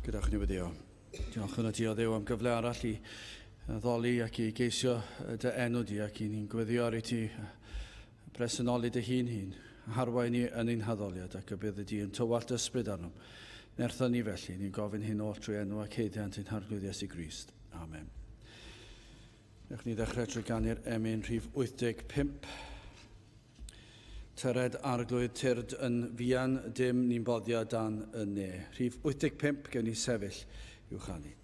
Gadewch ni weddio. Diolch yn y ti o Dduw am gyfle arall i addoli ac i geisio dy enw di ac i ni'n gweddio ar i ti presenoli dy hun hun, harwain ni yn ein haddoliad ac y bydd di yn tywallt ysbryd arnom. Nertha ni felly, ni'n gofyn hyn oll trwy enw ac haeddiant ein Harglwydd Iesu Grist. Amen. Newch ni ddechrau trwy ganu'r emyn rhif 85. Tyred Arglwydd tyrd yn fuan, dim ni'n boddio dan y ne. Rhif 85, gewn ni sefyll i'w chanu.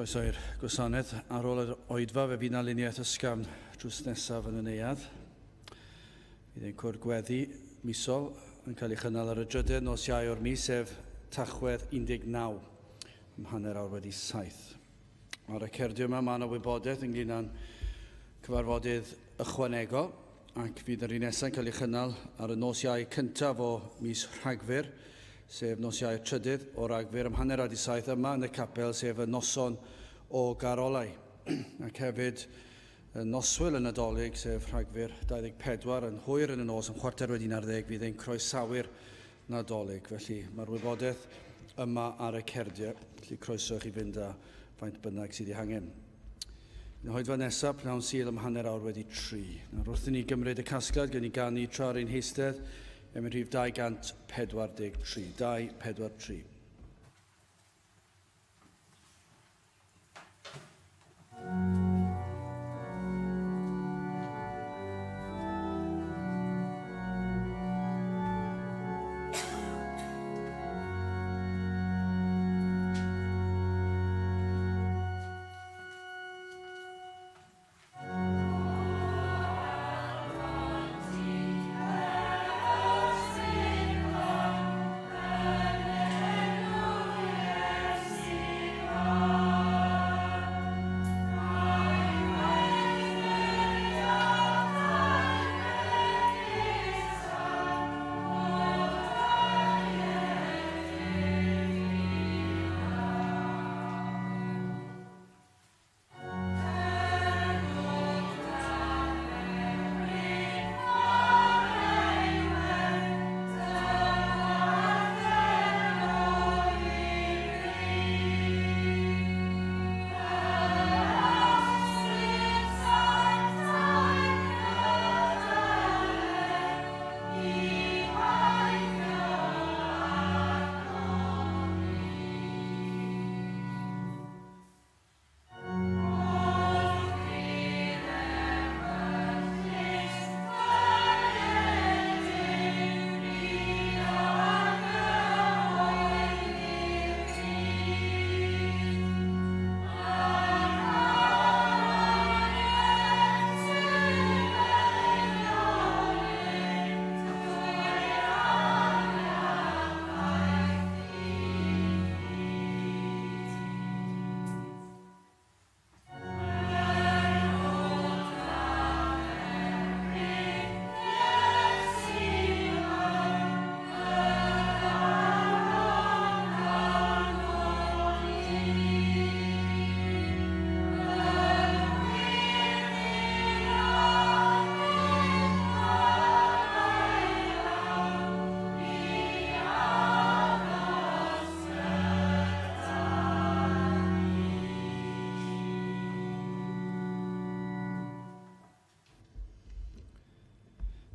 Croeso i'r gwasanaeth. Ar ôl yr oedfa, fe fydd 'na luniaeth ysgafn drws nesaf yn y neuadd. Bydd ein cwrdd gweddi misol yn cael ei chynnal ar y drydedd nos Iau o'r mis, sef Tachwedd 19, am 7:30. Ar y cerdiau yma mae yna wybodaeth ynglyn â'n cyfarfodydd ychwanegol ac fydd yr un nesaf yn cael ei chynnal ar y nos Iau cyntaf o mis Rhagfyr, sef nos Iau trydydd o Ragfyr am 7:30 yma yn y capel, sef y noson o garolau. Ac hefyd y noswyl y Nadolig, sef Rhagfyr 24 yn hwyr yn y nos am 11:15 fydd ein croesawu'r Nadolig. Felly mae'r wybodaeth yma ar y cerdiau, felly croeso i chi fynd â faint bynnag sydd ei hangen. Yn oedfa nesaf, pnawn Sul am 3:30. Nawr wrth i ni gymryd y casgliad, gen i ganu tra ar ein heistedd, emyn rhif 243. 243.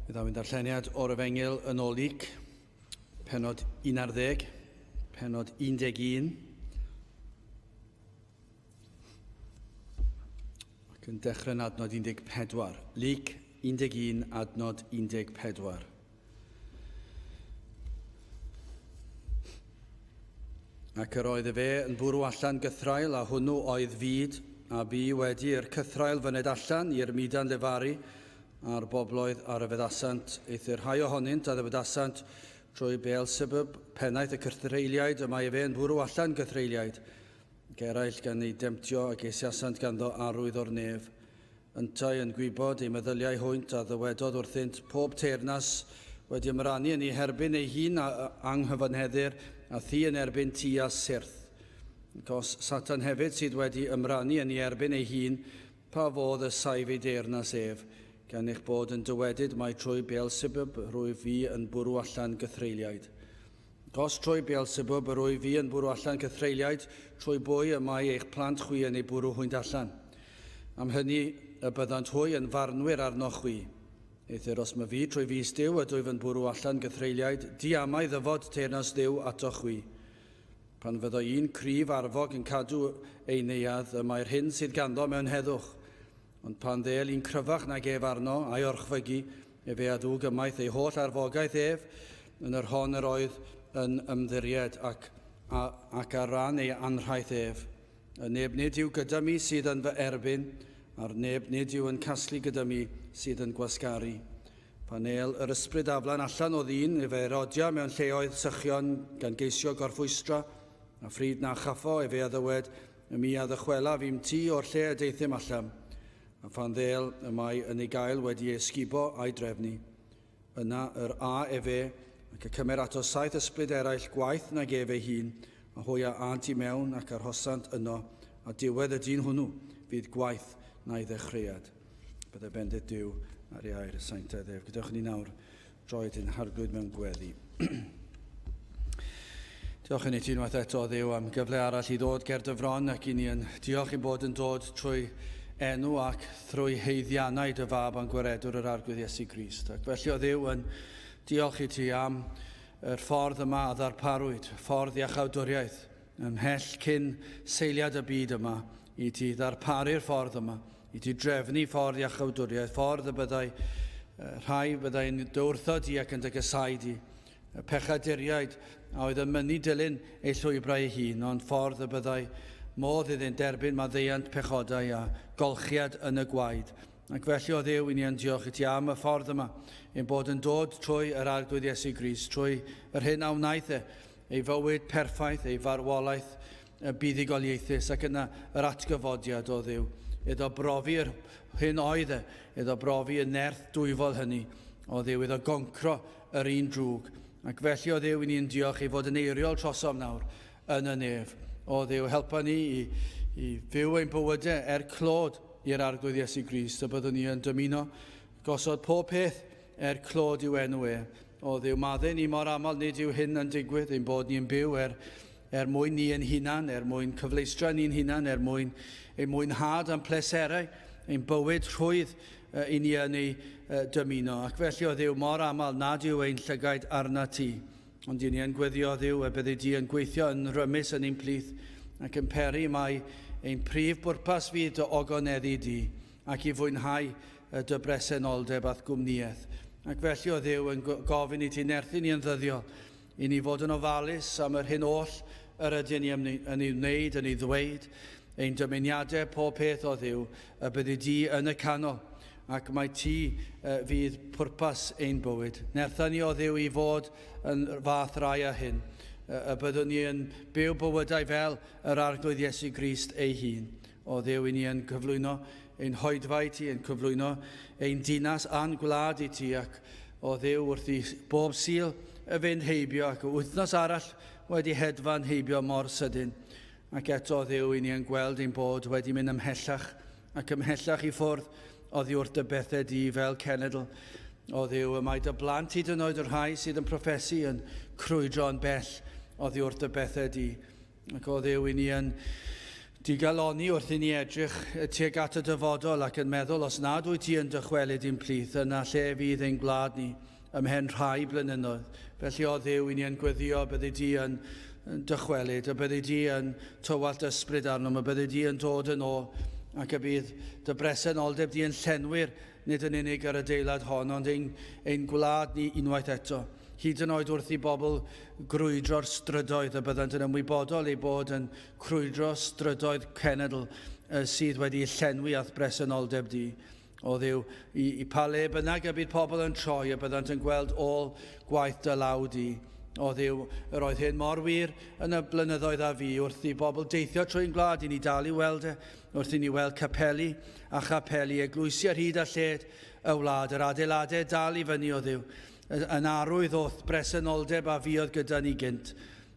Mi ddaw ein darlleniad o'r Efengyl yn ôl Luc, pennod 11, pennod 11. Ac yn dechrau'n adnod 14. Luc 11, adnod 14. Ac yr oedd efe yn bwrw allan gythraul, a hwnnw oedd fyd, a bu wedi i'r cythraul fyned allan i'r mudan lefaru, a'r bobloedd a ryfeddasant, eithr rhai ohonynt a ddywedasant, Trwy Beelsebub, pennaeth y cythreuliaid, y mae efe yn bwrw allan gythreuliaid. Ac eraill gan ei demtio a geisiasant ganddo arwydd o'r nef. Yntau yn gwybod eu meddyliau hwynt a ddywedodd wrthynt, Pob teyrnas wedi ymrannu yn ei herbyn ei hun a anghyfanheddir, a thi yn erbyn ti a syrth. Ac os Satan hefyd sydd wedi ymrannu yn ei erbyn ei hun, pa fodd y saif ei deyrnas ef, gan eich bod yn dywedyd mai trwy Beelsebub rwyf fi yn bwrw allan gythreuliaid? Ac os trwy Beelsebub yr wyf fi yn bwrw allan cythreuliaid, trwy bwy y mae eich plant chwi yn eu bwrw hwynt allan? Am hynny y byddant hwy yn farnwyr arnoch chwi. Eithr os my fi trwy fys Duw ydwyf yn bwrw allan gythreuliaid, diamau ddyfod teyrnas Dduw atoch chwi. Pan fyddo un cryf arfog yn cadw ei neuadd, y mae'r hyn sydd ganddo mewn heddwch. Ond pan ddêl un cryfach nag ef arno, a'i orchfygu, efe a ddwg ymaith ei holl arfogaeth ef, yn yr hon yr oedd yn ymddiried, ac, a, ac ar ran ei anrhaith ef. Y neb nid yw gyda mi sydd yn fy erbyn, a'r neb nid yw yn casglu gyda mi sydd yn gwasgaru. Pan êl yr ysbryd aflan allan o ddyn, efe erodia mewn lleoedd sychion, gan geisio gorffwystra, a phryd na chaffo, efe a ddywed, Y mi a ddychwelaf i'm tŷ o'r lle y deuthum allan, a phan ddêl y mae yn ei gael wedi ei ysgubo a'i drefnu. Yna yr a efe, ac y cymer ato saith ysbryd eraill gwaeth nag ef ei hun, a hwy a ânt i mewn ac arhosant yno, a diwedd y dyn hwnnw fydd gwaeth na'i ddechreuad. Bydde bendith Duw ar ei air y sanctaidd ef. Gadewch i ni nawr droed ein harglwydd mewn gweddi. Diolch i ni ti unwaith eto, Dduw, am gyfle arall i ddod ger dy fron ac i ni yn diolch i'n bod yn dod trwy enw ac thrwy haeddiannau dy fab a'n gwaredwr yr Arglwydd Iesu Grist. Ac felly o Dduw yn diolch i ti am yr ffordd yma a ddarparwyd, ffordd iachawdwriaeth, ymhell cyn seiliad y byd yma, i ti ddarparu'r ffordd yma, i ti drefnu ffordd iachawdwriaeth, ffordd y byddai rhai byddai'n dy wrthod di ac yn dy gysau di, y pechaduriaid a oedd yn mynnu dilyn eu llwybrau eu hun, ond ffordd y byddai modd iddynt derbyn maddeuant pechodau a golchiad yn y gwaed. Ac felly, o Dduw, i ni yn diolch i ti am y ffordd yma, ein bod yn dod trwy yr Arglwydd Iesu Grist, trwy yr hyn a wnaeth e, ei fywyd perffaith, ei farwolaeth y buddugoliaethus, ac yna yr atgyfodiad, o Dduw, iddo brofi yr hyn oedd e, iddo brofi y nerth dwyfol hynny, o Dduw, iddo goncro yr un drwg. Ac felly, o Dduw, i ni yn diolch ei fod yn eiriol trosom nawr yn y nef. O Dduw, helpa ni i, i fyw ein bywydau er clod i'r Arglwydd Iesu Grist, y byddwn ni yn dymuno gosod pob peth er clod i'w enw e. O Dduw, maddau ni mor aml nid yw hyn yn digwydd, ein bod ni'n byw er, er mwyn ni ein hunan, er mwyn cyfleustra ni'n hunan, er mwyn ein mwynhad a'n pleserau, ein bywyd rhwydd i ni yn ei dymuno. Ac felly, o Dduw, mor aml nad yw ein llygaid arna ti. Ond i ni yn gweddio, Dduw, y byddi di yn gweithio yn rymus yn ein plith ac yn peri mai ein prif bwrpas fydd dy ogoneddu di ac i fwynhau dy bresenoldeb a'th gwmnïaeth. Ac felly, o Dduw, yn gofyn i ti nerthu ni yn ddyddiol, i ni fod yn ofalus am yr hyn oll yr ydyn ni yn ei wneud, yn ei ddweud, ein dymuniadau, pob peth, o Dduw, y byddi di yn y canol, ac mai ti fydd pwrpas ein bywyd. Nertha ni, o Dduw, i fod yn fath rai â hyn, y byddwn ni yn byw bywydau fel yr Arglwydd Iesu Grist ei hun. O Dduw, i ni yn cyflwyno ein hoedfa i ti, yn cyflwyno ein dinas a'n gwlad i ti, ac o Dduw, wrth i bob Sul y fynd heibio, ac wythnos arall wedi hedfan heibio mor sydyn, ac eto, o Dduw, i ni yn gweld ein bod wedi mynd ymhellach ac ymhellach i ffwrdd oddi wrth dy bethau di fel cenedl. O Dduw, y mae dy blant hyd yn oed y rhai sydd yn proffesu yn crwydro yn bell oddi wrth dy bethau di. Ac o Dduw, i ni yn digalonni wrth i ni edrych tuag at y dyfodol ac yn meddwl os nad wyt ti yn dychwelyd i'n plith, yna lle fydd ein gwlad ni ymhen rhai blynyddoedd. Felly, o Dduw, i ni yn gweddio byddi di yn dychwelyd, y byddi di yn tywallt ysbryd arnom, y byddi di yn dod yn ôl, ac y bydd dy bresenoldeb di yn llenwi'r nid yn unig yr adeilad hon, ond ein, ein gwlad ni unwaith eto. Hyd yn oed wrth i bobl grwydro'r strydoedd, y byddant yn ymwybodol eu bod yn crwydro strydoedd cenedl sydd wedi llenwi â'th bresenoldeb di. O Dduw, i, i pa le bynnag y bydd pobl yn troi, y byddant yn gweld ôl gwaith dy law di. O Dduw, yr oedd hyn mor wir yn y blynyddoedd a fu, wrth i bobl deithio trwy'n gwlad i ni dal i weld e, wrth i ni weld capeli a chapeli, eglwysi ar hyd a lled y wlad, yr adeiladau dal i fyny o Dduw, yn arwydd o'th bresenoldeb a fuodd gyda ni gynt.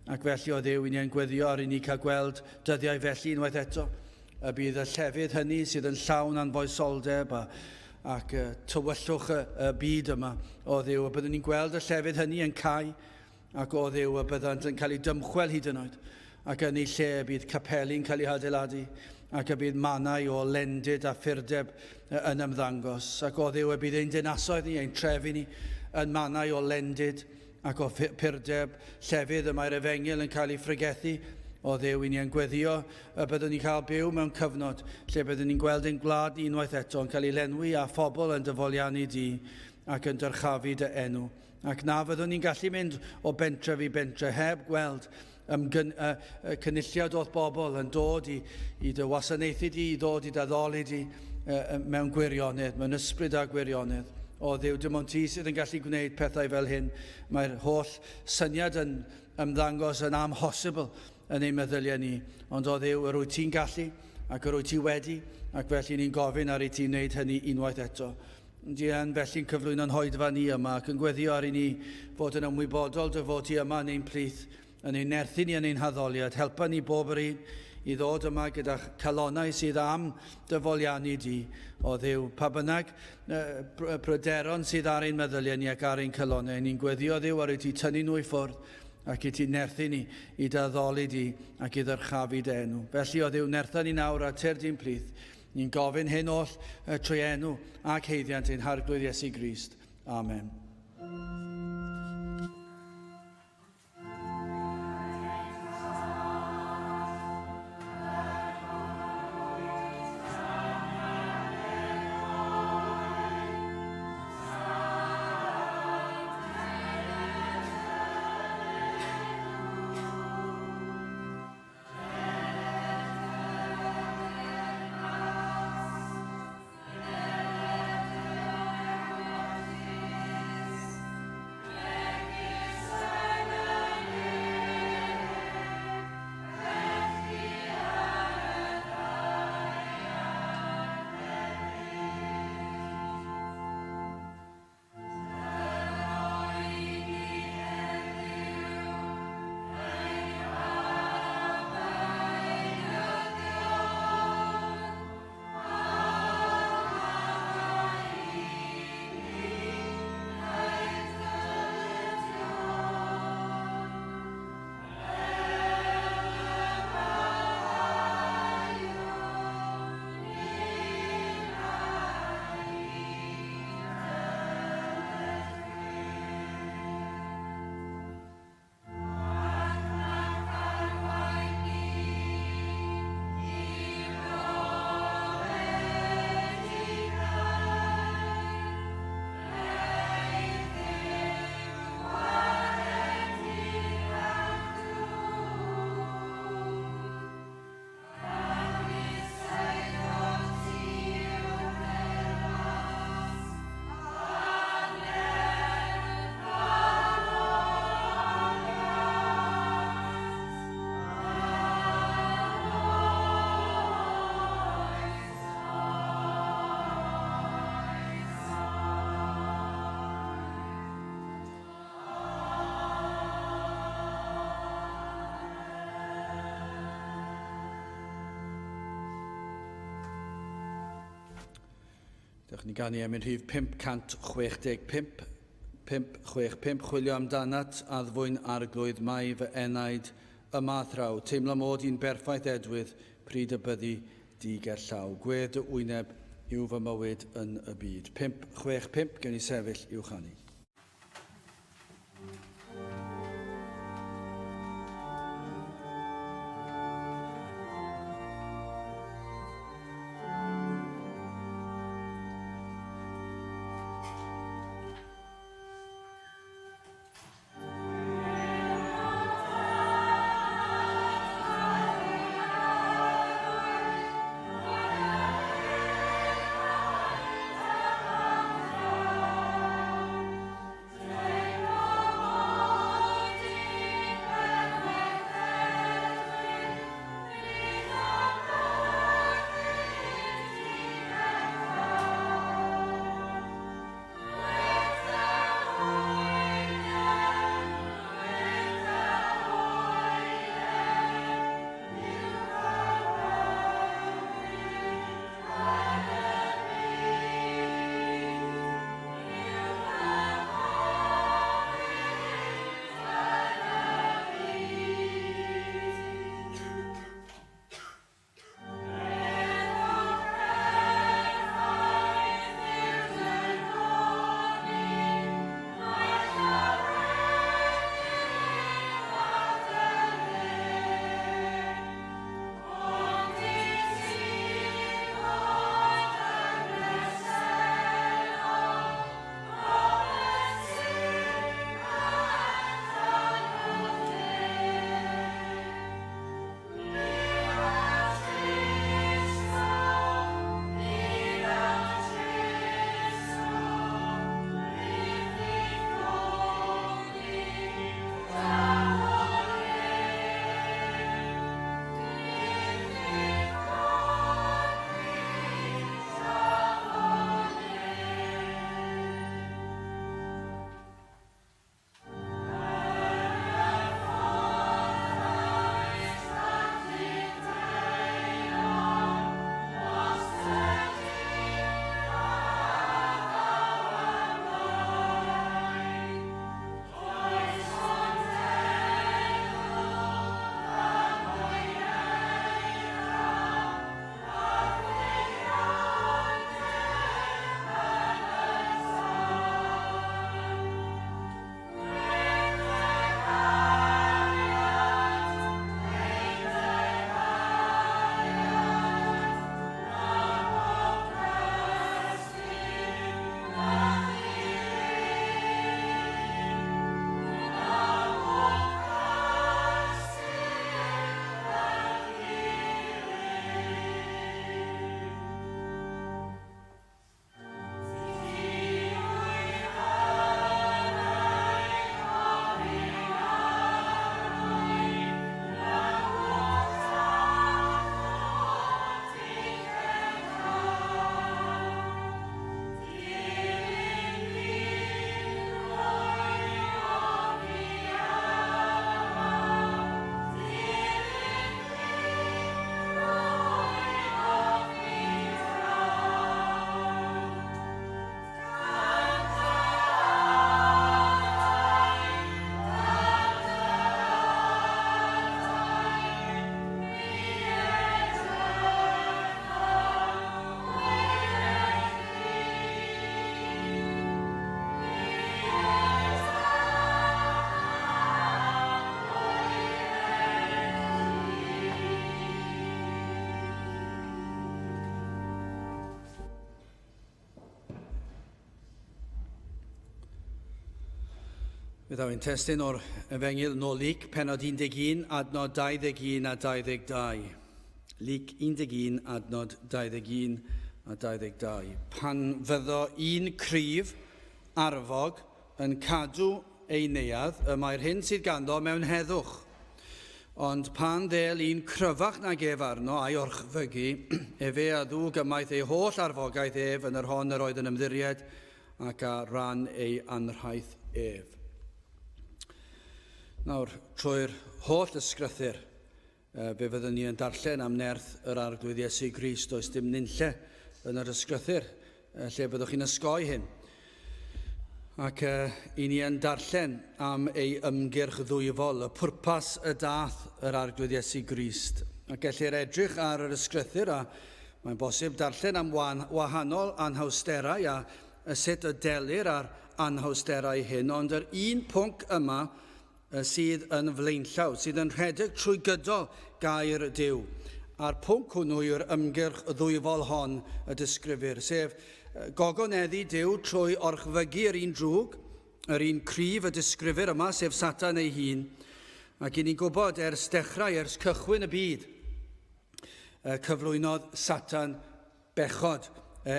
Ac felly, o Dduw, i ni yn gweddio ar i ni cael gweld dyddiau felly unwaith eto, y bydd y llefydd hynny sydd yn llawn anfoesoldeb a, ac tywyllwch y, y byd yma, o Dduw, y byddwn ni'n gweld y llefydd hynny yn cau, ac o Dduw, y byddant yn cael eu dymchwel hyd yn oed, ac yn eu lle y bydd capeli'n cael eu hadeiladu, ac y bydd mannau o lendid a phurdeb yn ymddangos, ac o Dduw, y bydd ein dinasoedd ni, ein trefi ni, yn mannau o lendid ac o purdeb, llefydd y mae'r efengyl yn cael ei phregethu, o Dduw, i ni yn gweddio y byddwn ni'n cael byw mewn cyfnod lle byddwn ni'n gweld ein gwlad ni unwaith eto yn cael ei lenwi â phobl yn dy foliannu di ac yn dyrchafu dy enw. Ac na fyddwn ni'n gallu mynd o bentref i bentre heb gweld ymgyn, y cynulliad o'th bobl yn dod i, i dy wasanaethu di, i ddod i dy addoli di mewn gwirionedd, mewn ysbryd a gwirionedd. O Dduw, dim ond ti sydd yn gallu gwneud pethau fel hyn. Mae'r holl syniad yn ymddangos yn amhosibl yn ein meddyliau ni. Ond o Dduw, yr wyt ti'n gallu, ac yr wyt ti wedi, ac felly ni'n gofyn ar i ti wneud hynny unwaith eto. Di yn felly'n cyflwyno'n hoedfa ni yma ac yn gweddio ar i ni fod yn ymwybodol dy fod ti yma yn ein plith, yn ein nerthu ni yn ein haddoliad. Helpa ni bob yr un i ddod yma gyda calonnau sydd am dy foliannu di, o Dduw. Pa bynnag pryderon sydd ar ein meddyliau ni ac ar ein calonnau, ni'n gweddio Dduw ar i ti tynnu nhw i ffwrdd ac i ti nerthu ni i dy addoli di ac i ddyrchafu dy enw. Felly, o Dduw, nertha ni nawr a tyr di'n plith. Ni'n gofyn hyn oll trwy enw ac haeddiant ein Harglwydd Iesu Grist. Amen. Dewch ni ganu emyn rhif 565, 565, chwilio amdanat, addfwyn arglwydd, mae fy enaid yma thraw. Teimlo mod i'n berffaith edwydd pryd y byddi di gerllaw. Gwedd dy wyneb yw fy mywyd yn y byd. 565, gewn ni sefyll i'w chanu. Fe ddaw ein testun o'r Efengyl nôl Luc, pennod 11, adnod 21 a 22. Luc 11, adnod 21 a 22. Pan fyddo un cryf arfog yn cadw ei neuadd, y mae'r hyn sydd ganddo mewn heddwch. Ond pan ddêl un cryfach nag ef arno a'i orchfygu, efe a ddwg ymaith ei holl arfogaeth ef yn yr hon yr oedd yn ymddiried, ac a ran ei anrhaith ef. Nawr, trwy'r holl ysgrythyr, fe fyddwn ni yn darllen am nerth yr Arglwydd Iesu Grist. Does dim nunlle yn yr ysgrythyr lle byddwch chi'n ysgoi hyn. Ac i ni yn darllen am ei ymgyrch ddwyfol, y pwrpas y dath yr Arglwydd Iesu Grist. Ac gellir edrych ar yr ysgrythyr a Mae'n bosib darllen am wahanol anhawsterau a sut y delir â'r anhawsterau hyn, ond yr un pwnc yma sydd yn flaenllaw, sydd yn rhedeg trwy gydol gair Duw. A'r pwnc hwnnw yw'r ymgyrch ddwyfol hon y disgrifir, sef gogoneddu Duw trwy orchfygu yr un drwg, yr un cryf y disgrifir yma, sef Satan ei hun, ac i ni'n gwybod ers dechrau, ers cychwyn y byd, Cyflwynodd Satan bechod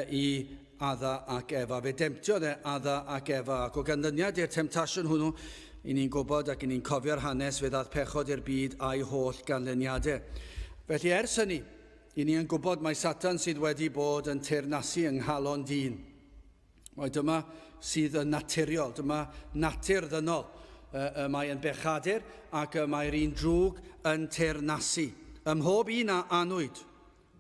i Adda ac Efa. Fe demtiodd e Adda ac Efa, ac o ganlyniad i'r temtasiwn hwnnw, i ni'n gwybod ac i ni'n cofio'r hanes, fe ddaeth pechod i'r byd a'i holl ganlyniadau. Felly ers hynny, i ni yn gwybod mai Satan sydd wedi bod yn teyrnasu yng nghalon dyn. Mai dyma sydd yn naturiol, dyma natur ddynol. Y mae yn bechadur ac y mae'r un drwg yn teyrnasu. Ym mhob un a anwyd,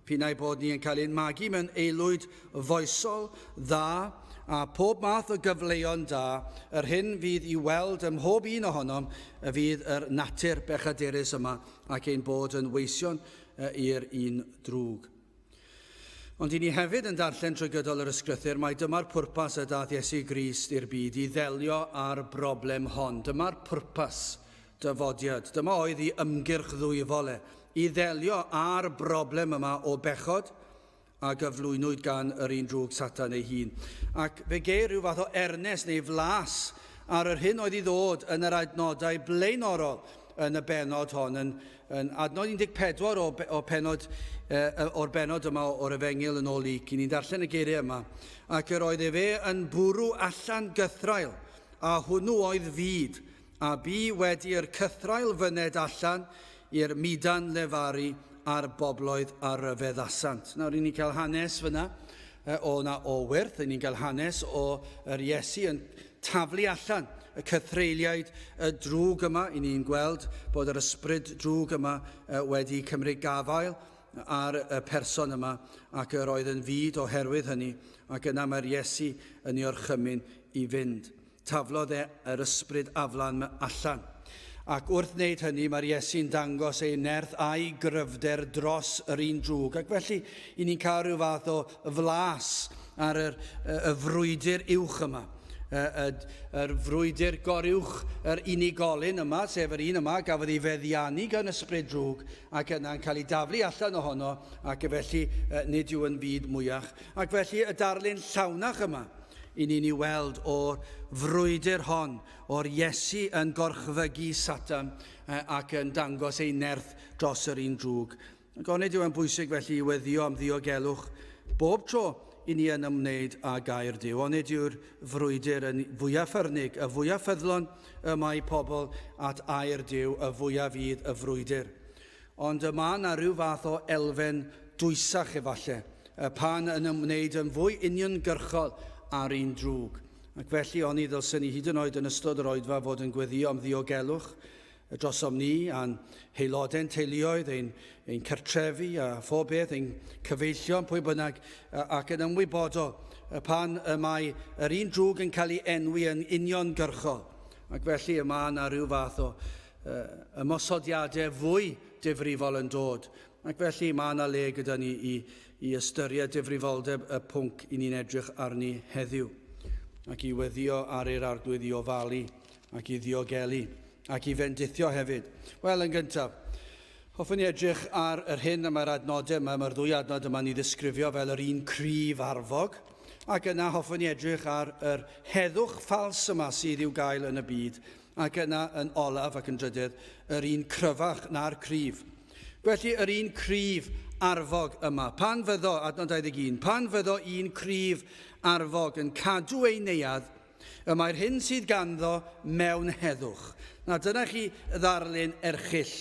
p'un ai bod ni yn cael ein magu mewn aelwyd foesol dda a phob math o gyfleon da, yr hyn fydd i weld ym mhob un ohonom y fydd yr natur bechadurus yma ac ein bod yn weision i'r un drwg. Ond i ni hefyd yn darllen trwy gydol yr Ysgrythur mai dyma'r pwrpas y daeth Iesu Grist i'r byd, i ddelio â'r broblem hon. Dyma'r pwrpas dyfodiad. Dyma oedd ei ymgyrch ddwyfol e, i ddelio â'r broblem yma o bechod a gyflwynwyd gan yr un drwg Satan ei hun. Ac fe geir rhyw fath o ernes neu flas ar yr hyn oedd i ddod yn yr adnodau blaenorol yn y bennod hon, yn, yn adnod 14 o, o penod, e, o'r bennod yma o'r Efengyl yn ôl Luc. Ni'n darllen y geiriau yma. Ac yr oedd efe yn bwrw allan gythraul, a hwnnw oedd fyd, a bu wedi i'r cythraul fyned allan i'r mudan lefaru a'r bobloedd a ryfeddasant. Nawr, ni'n cael hanes fyna o na o wyrth, ni'n cael hanes o yr Iesu yn taflu allan y cythreuliaid y drwg yma. I ni'n gweld bod yr ysbryd drwg yma wedi cymryd gafael ar y person yma ac yr oedd yn fud oherwydd hynny ac yna mae'r Iesu yn ei orchymyn i fynd. Taflodd e yr ysbryd aflan allan. Ac wrth wneud hynny mae'r Iesu'n dangos ei nerth a'i gryfder dros yr un drwg. Ac felly i ni'n cael rhyw fath o flas ar yr, y frwydr uwch yma. Y, y, yr frwydr goruwch yr unigolyn yma, sef yr un yma gafodd ei feddiannu gan ysbryd drwg ac yna'n cael ei daflu allan ohono ac felly nid yw yn fyd mwyach. Ac felly y darlun llawnach yma i ni'n ei weld o'r frwydr hon, o'r Iesu yn gorchfygu Satan ac yn dangos ei nerth dros yr un drwg. Ac onid yw e'n bwysig felly i weddïo am ddiogelwch bob tro i ni yn ymwneud â gair Duw? Onid yw'r frwydr yn fwyaf ffyrnig, y fwyaf ffyddlon y mae pobl at air Duw, y fwyaf fydd y frwydr? Ond y mae yna rhyw fath o elfen dwysach efallai, pan yn ymwneud yn fwy uniongyrchol â'r un drwg. Ac felly oni ddylsen ni hyd yn oed yn ystod yr oedfa fod yn gweddïo am ddiogelwch drosom ni a'n haelodau'n teuluoedd, ein, ein cartrefi a phob beth, ein cyfeillion, pwy bynnag, ac yn ymwybodol pan y mae yr un drwg yn cael ei enwi yn uniongyrchol. Ac felly y mae yna rhyw fath o ymosodiadau fwy difrifol yn dod. Ac felly mae yna le gyda ni i, i ystyried difrifoldeb y pwnc i ni'n edrych arni heddiw, ac i weddio ar i'r Arglwydd i ofalu ac i ddiogelu, ac i fendithio hefyd. Wel, yn gyntaf, hoffwn i edrych ar yr hyn y mae'r adnodau yma, mae'r ddwy adnod yma'n ei ddisgrifio fel yr un cryf arfog, ac yna hoffwn i edrych ar yr heddwch ffals yma sydd i'w gael yn y byd, Ac yna yn olaf ac yn drydydd, yr un cryfach na'r cryf. Felly yr un cryf arfog yma, pan fyddo, adnod 21, pan fyddo un cryf arfog yn cadw ei neuadd, y mae'r hyn sydd ganddo mewn heddwch. Na dyna chi ddarlun erchyll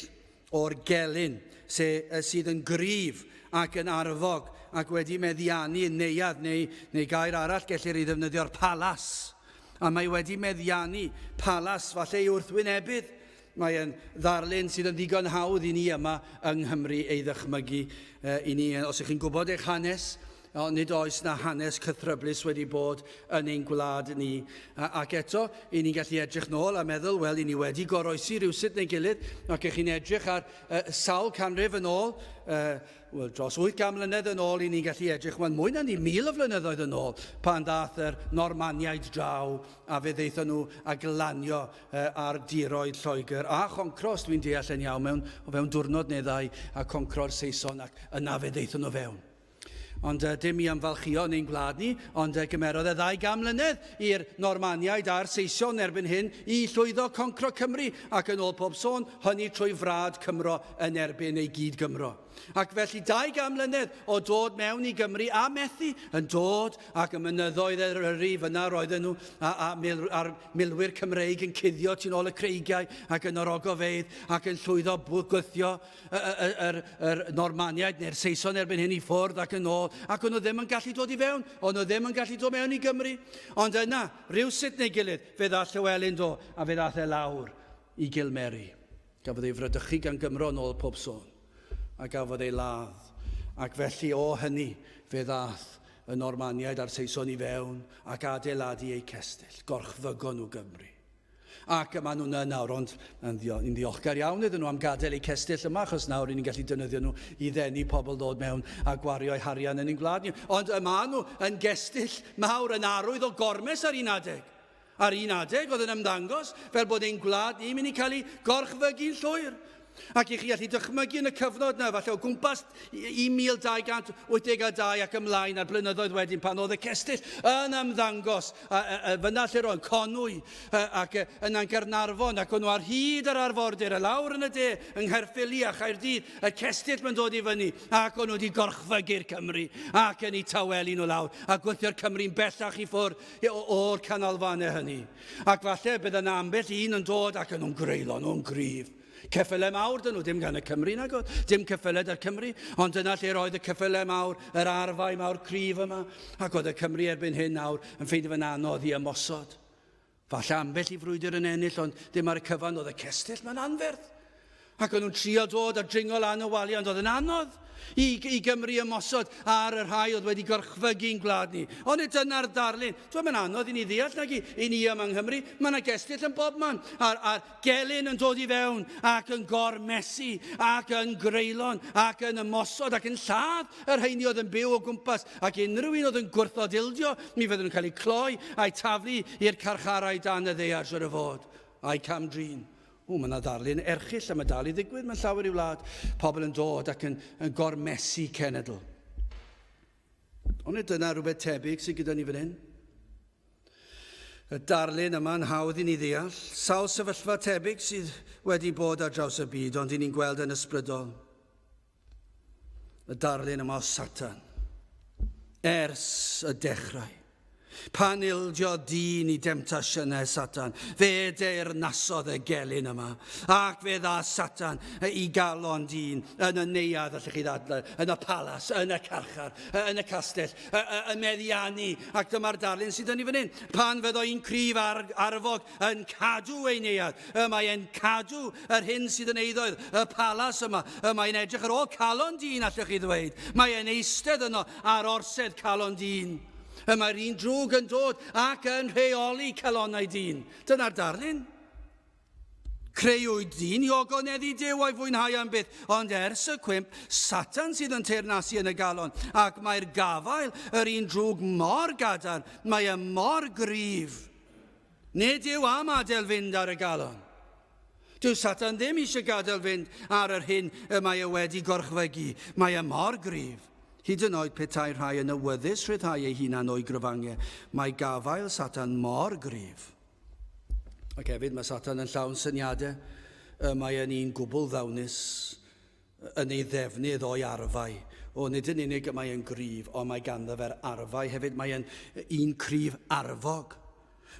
o'r gelyn se, sydd yn gryf ac yn arfog ac wedi meddiannu neuadd neu, neu gair arall gellir ei ddefnyddio'r palas. A mae wedi meddiannu palas falle ei wrthwynebydd. Mae yn ddarlun sydd yn ddigon hawdd i ni yma yng Nghymru ei ddychmygu i ni. Os ych chi'n gwybod eich hanes, ond nid oes na hanes cythryblus wedi bod yn ein gwlad ni. Ac eto, i ni'n gallu edrych nôl a meddwl, wel, i ni wedi goroesi rhywsut neu gilydd, ac ych chi'n edrych ar uh, sawl canrif yn ôl, uh, wel, dros 800 mlynedd yn ôl, i ni'n gallu edrych, wel, mwy na ni, 1,000 o flynyddoedd yn ôl, pan ddath yr Normaniaid draw, a fe ddeithon nhw a glanio uh, ar diroedd Lloegr, a choncro, os dwi'n deall yn iawn, mewn, o fewn diwrnod neu ddau, a concro'r Saeson, ac yna fe ddeithon nhw fewn. Ond dim i ymfalchïo yn ein gwlad ni, ond gymerodd e ddau gam mlynedd i'r Normaniaid a'r Saeson erbyn hyn i llwyddo concro Cymru, ac yn ôl pob sôn, hynny trwy frad Cymro yn erbyn ei gyd-Gymro. Ac felly 200 mlynedd o dod mewn i Gymru a methu, yn dod ac y mynyddoedd Eryri fyna roedden nhw, a, a mil, a'r milwyr Cymreig yn cuddio tu ôl y creigiau ac yn yr ogofeydd ac yn llwyddo gwthio yr, yr, yr Normaniaid neu'r Saeson erbyn hyn i ffwrdd ac yn ôl, ac o'n nhw ddim yn gallu dod i fewn, o'n nhw ddim yn gallu dod mewn i Gymru. Ond yna, rhywsut neu gilydd, fe ddath Llywelyn do, a fe ddath e lawr i Gilmeri. Gafodd ei fradychu gan Gymro yn ôl pob sôn, a gafodd ei ladd. Ac felly o hynny, fe ddath y Normaniaid a'r Saeson i fewn ac adeiladu eu cestyll, gorchfygon nhw Gymru. Ac y maen nhw yna nawr, ond yn ddiolchgar iawn iddyn nhw am gadael eu cestyll yma, achos nawr ni'n gallu defnyddio nhw i ddenu pobl ddod mewn a gwario eu harian yn ein gwlad ni. Ond y maen nhw yn gestyll mawr, yn arwydd o gormes ar un adeg. Ar un adeg oedd yn ymddangos fel bod ein gwlad ni'n mynd i cael ei gorchfygu'n llwyr. Ac i chi allu dychmygu yn y cyfnod na, falle o gwmpas i 1282 ac ymlaen a'r blynyddoedd wedyn pan oedd y cestyll yn ymddangos a, a, a fyna lle roedd Conwy ac yna'n Gaernarfon ac o'n nhw ar hyd yr arfordir a lawr yn y de yng Nghaerffili a Chaerdydd y cestyll mae'n dod i fyny ac o'n nhw wedi gorchfygu'r Cymru ac yn eu tawelu nhw lawr a gwthio'r Cymru'n bellach i ffwrdd o'r canolfannau hynny. Ac falle bydd yna ambell un yn dod ac yn nhw'n greulon, nhw'n gryf. Ceffylau mawr dyn nhw, dim gan y Cymry nag oedd, dim ceffylau da'r Cymry, ond dyna lle roedd y ceffylau mawr, yr arfau mawr cryf yma, ac oedd y Cymry erbyn hyn nawr yn ffeindio fe'n anodd i ymosod. Falle ambell i frwydr yn ennill, ond dim ar y cyfan oedd y cestyll mae'n anferth. Ac o'n nhw'n trio dod a dringo lan y waliau, ond oedd yn anodd i, i Gymru ymosod ar y rhai oedd wedi gorchfygu'n gwlad ni. Ond nid dyna'r darlun. Dwi'n mynd anodd i ni ddeall nag i, i ni yma yng Nghymru. Mae yna gestyll yn bob man, a'r, a'r gelyn yn dod i fewn ac yn gormesu ac yn greulon ac yn ymosod ac yn lladd y rheini oedd yn byw o gwmpas ac unrhyw un oedd yn gwrthod ildio, mi fydden nhw'n cael eu cloi a'u taflu i'r carcharau dan y ddaear siwr o fod, a'u cam-drin. O, mae yna ddarlun erchyll a mae dal i ddigwydd mewn llawer i wlad. Pobl yn dod ac yn, yn gormesu cenedl. Ond dyna rhywbeth tebyg sydd gyda ni fan hyn. Y darlun yma'n hawdd i ni ddeall. Sawl sefyllfa tebyg sydd wedi bod ar draws y byd, ond i ni'n gweld yn ysbrydol. Y darlun yma o Satan. Ers y dechrau. Pan ildiodd dyn i demtasiynau Satan, fe deyrnasodd y gelyn yma, ac fe dda Satan i galon dyn yn y neuadd, allwch chi ddadlau, yn y palas, yn y carchar, yn y castell, y meddiannu, ac dyma'r darlun sydd yn i fan hyn. Pan fyddo un cryf ar, arfog yn cadw ei neuadd, y mae e'n cadw yr hyn sydd yn eiddo, y palas yma, y mae'n edrych ar ôl calon dyn, allwch chi ddweud. Mae e'n eistedd yno ar orsedd calon dyn. Y mae'r un drwg yn dod ac yn rheoli calonnau dyn. Dyna'r darlun. Creuwyd dyn i ogoneddu Duw a'i fwynhau am byth, ond ers y cwymp, Satan sydd yn teyrnasu yn y galon, ac mae'r gafael yr un drwg mor gadarn, mae e mor gryf. Nid yw am adael fynd ar y galon. Dyw Satan ddim eisiau gadael fynd ar yr hyn y mae e wedi gorchfygu. Mae e mor gryf. Hyd yn oed petai rhai yn awyddus rhyddhau ei hunan o'i gryfangau, mae gafael Satan mor gryf. Ac hefyd mae Satan yn llawn syniadau. Y mae e'n un gwbl ddawnus yn ei ddefnydd o'i arfau. O, nid yn unig y mae e'n gryf, ond mae ganddo fe'r arfau hefyd. Mae e'n un cryf arfog.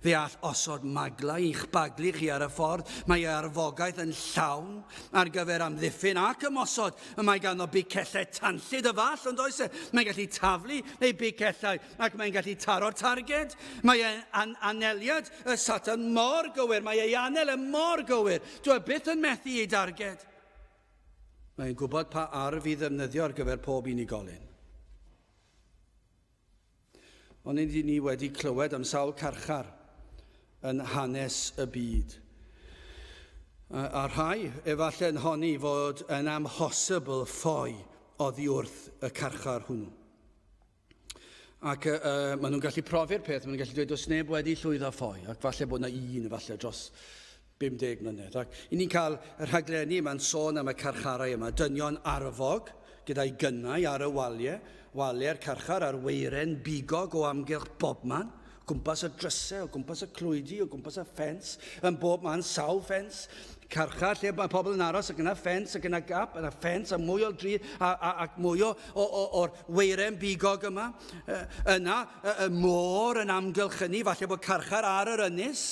Fe all osod maglau i'ch baglu chi ar y ffordd. Mae ei arfogaeth yn llawn ar gyfer amddiffyn ac ymosod. Y mae ganddo bicellau tanllyd y fall, ond oes e? Mae'n gallu taflu ei bicellau ac mae'n gallu taro'r targed. Mae ei an aneliad y Satan mor gywir, mae ei anel yn mor gywir. Dwi e byth yn methu ei darged. Mae'n gwybod pa arf i ddefnyddio ar gyfer pob unigolyn. Ond nid ni wedi clywed am sawl carchar yn hanes y byd. A rhai efallai yn honni fod yn amhosibl ffoi oddi wrth y carchar hwnnw. Ac uh, maen nhw'n gallu profi'r peth, maen nhw'n gallu dweud does neb wedi llwyddo ffoi, ac falle bod yna un efallai dros 50 mlynedd. Ac i ni'n cael y rhaglenni yma'n sôn am y carcharau yma, dynion arfog gyda'i gynnau ar y waliau, waliau'r carchar a'r weiren bigog o amgylch bobman, o gwmpas y drysau, o gwmpas y clwydi, o gwmpas y ffens, yn bob man, sawl ffens, carchar lle mae pobl yn aros ac yna ffens ac yna gap, yna ffens a mwy o dri a, a, ac mwy o, o, o, o'r weiren bigog yma. Yna y, y môr yn amgylchynu, falle bod carchar ar yr ynys.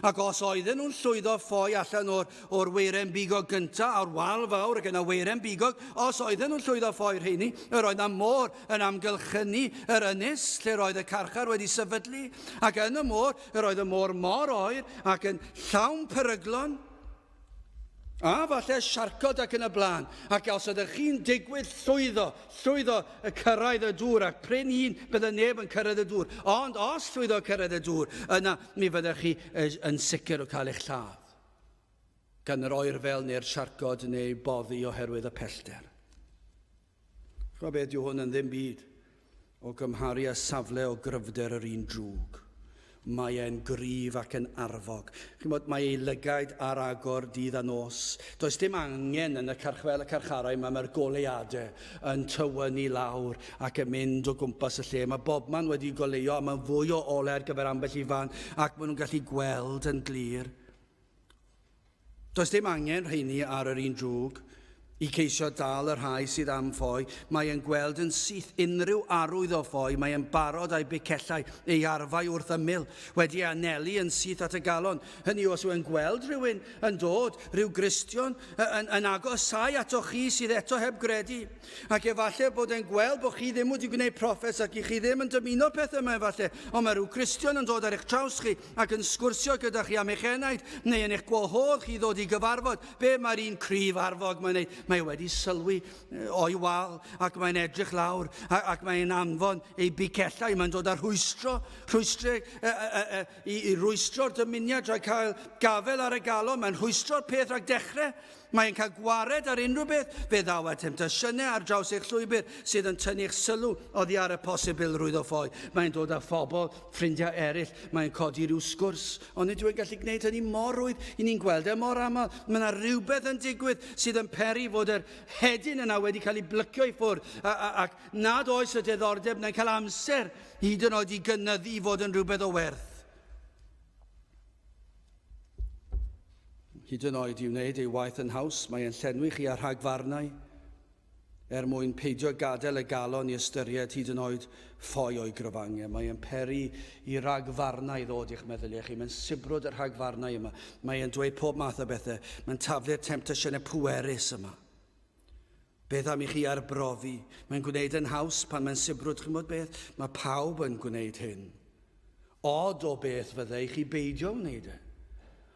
Ac os oedden nhw'n llwyddo ffoi allan o'r, or weiren bigog gynta, a'r wal fawr ac yna weiren bigog, os oedden nhw'n llwyddo ffoi rheini, yr oedd na môr yn amgylchynu yr ynys lle roedd y carchar wedi sefydlu, ac yn y môr, yr oedd y môr mor oer ac yn llawn peryglon. A falle siarcod ac yn y blaen. Ac os ydych chi'n digwydd llwyddo, llwyddo y cyrraedd y dŵr, ac prin un bydde neb yn cyrraedd y dŵr, ond os llwyddo cyrraedd y dŵr, yna mi fyddech chi yn sicr o cael eich lladd gan yr oerfel neu'r siarcod neu boddi oherwydd y pellter. Chwa beth yw hwn yn ddim byd o gymharu â safle o gryfder yr un drwg. Mae e'n gryf ac yn arfog. Chimod, mae ei lygaid ar agor dydd a nos. Does dim angen yn y carchfel y carcharau yma, mae'r goleuadau yn tywynnu lawr ac yn mynd o gwmpas y lle. Mae bobman wedi goleuo a mae'n fwy o ole ar gyfer ambell i fan ac maen nhw'n gallu gweld yn glir. Does dim angen rheini ar yr un drwg i ceisio dal y rhai sydd am ffoi. Mae e'n gweld yn syth unrhyw arwydd o ffoi. Mae e'n barod a'i bicellau, ei arfau wrth ymyl, wedi ei anelu yn syth at y galon. Hynny yw, os yw e'n gweld rhywun yn dod, rhyw Gristion, yn, yn agosáu atoch chi sydd eto heb gredu, ac efallai bod e'n gweld bod chi ddim wedi gwneud proffes ac i chi ddim yn dymuno'r pethau yma efallai, ond mae rhyw Gristion yn dod ar eich traws chi ac yn sgwrsio gyda chi am eich enaid, neu yn eich gwahodd chi ddod i gyfarfod, be mae'r un cryf arfog mae'n neud? Mae wedi sylwi o'i wal ac mae'n edrych lawr ac mae'n anfon ei bicellau, mae'n dod â rhwystro, rhwystro, e, e, e, i, i rwystro'r dymuniad rhag cael gafel ar y galon, mae'n rhwystro'r peth rhag dechrau. Mae'n cael gwared ar unrhyw beth, fe ddaw â temtasiynau ar draws eich llwybr sydd yn tynnu'ch sylw oddi ar y posibilrwydd o ffoi. Mae'n dod â phobl, ffrindiau eraill, mae'n codi rhyw sgwrs, ond nid yw'n gallu gwneud hynny mor rwydd. I ni'n gweld e mor aml. Mae yna rhywbeth yn digwydd sydd yn peri fod yr hedyn yna wedi cael ei blycio i ffwrdd ac nad oes y diddordeb na'n cael amser hyd yn oed i gynyddu i fod yn rhywbeth o werth. Hyd yn oed i wneud ei waith yn haws, mae e'n llenwi chi â rhagfarnau er mwyn peidio gadael y galon i ystyried hyd yn oed ffoi o'i gryfangau. Mae e'n peri i ragfarnau ddod i'ch meddyliau chi. Mae'n sibrwd y rhagfarnau yma. Mae e'n dweud pob math o bethau. Mae'n taflu'r temtasiynau pwerus yma. Beth am i chi arbrofi? Mae'n gwneud yn haws pan mae'n sibrwd, ch'mod beth? Mae pawb yn gwneud hyn. Od o beth fydde i chi beidio wneud e.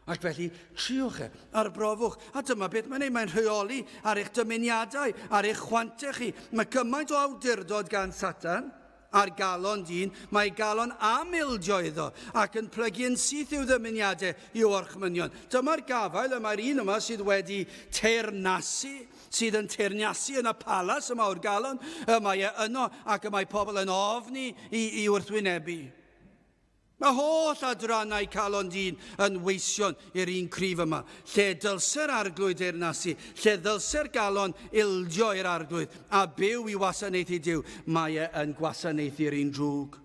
Ac felly, triwch e, arbrofwch. A dyma beth mae'n ei, mae'n rheoli ar eich dymuniadau, ar eich chwantau chi. Mae gymaint o awdurdod gan Satan ar galon dyn, mae galon am ildio iddo ac yn plygu yn syth i'w ddymuniadau, i'w orchmynion. Dyma'r gafael y mae'r un yma sydd wedi teyrnasu, sydd yn teyrnasu yn y palas yma o'r galon, y mae e yno ac y mae pobl yn ofni i, i wrthwynebu. Mae holl adrannau calon dyn yn weision i'r un cryf yma. Lle dylse'r arglwydd deyrnasu, lle ddylse'r galon ildio i'r arglwydd a byw i wasanaethu Duw, mae e yn gwasanaethu'r un drwg.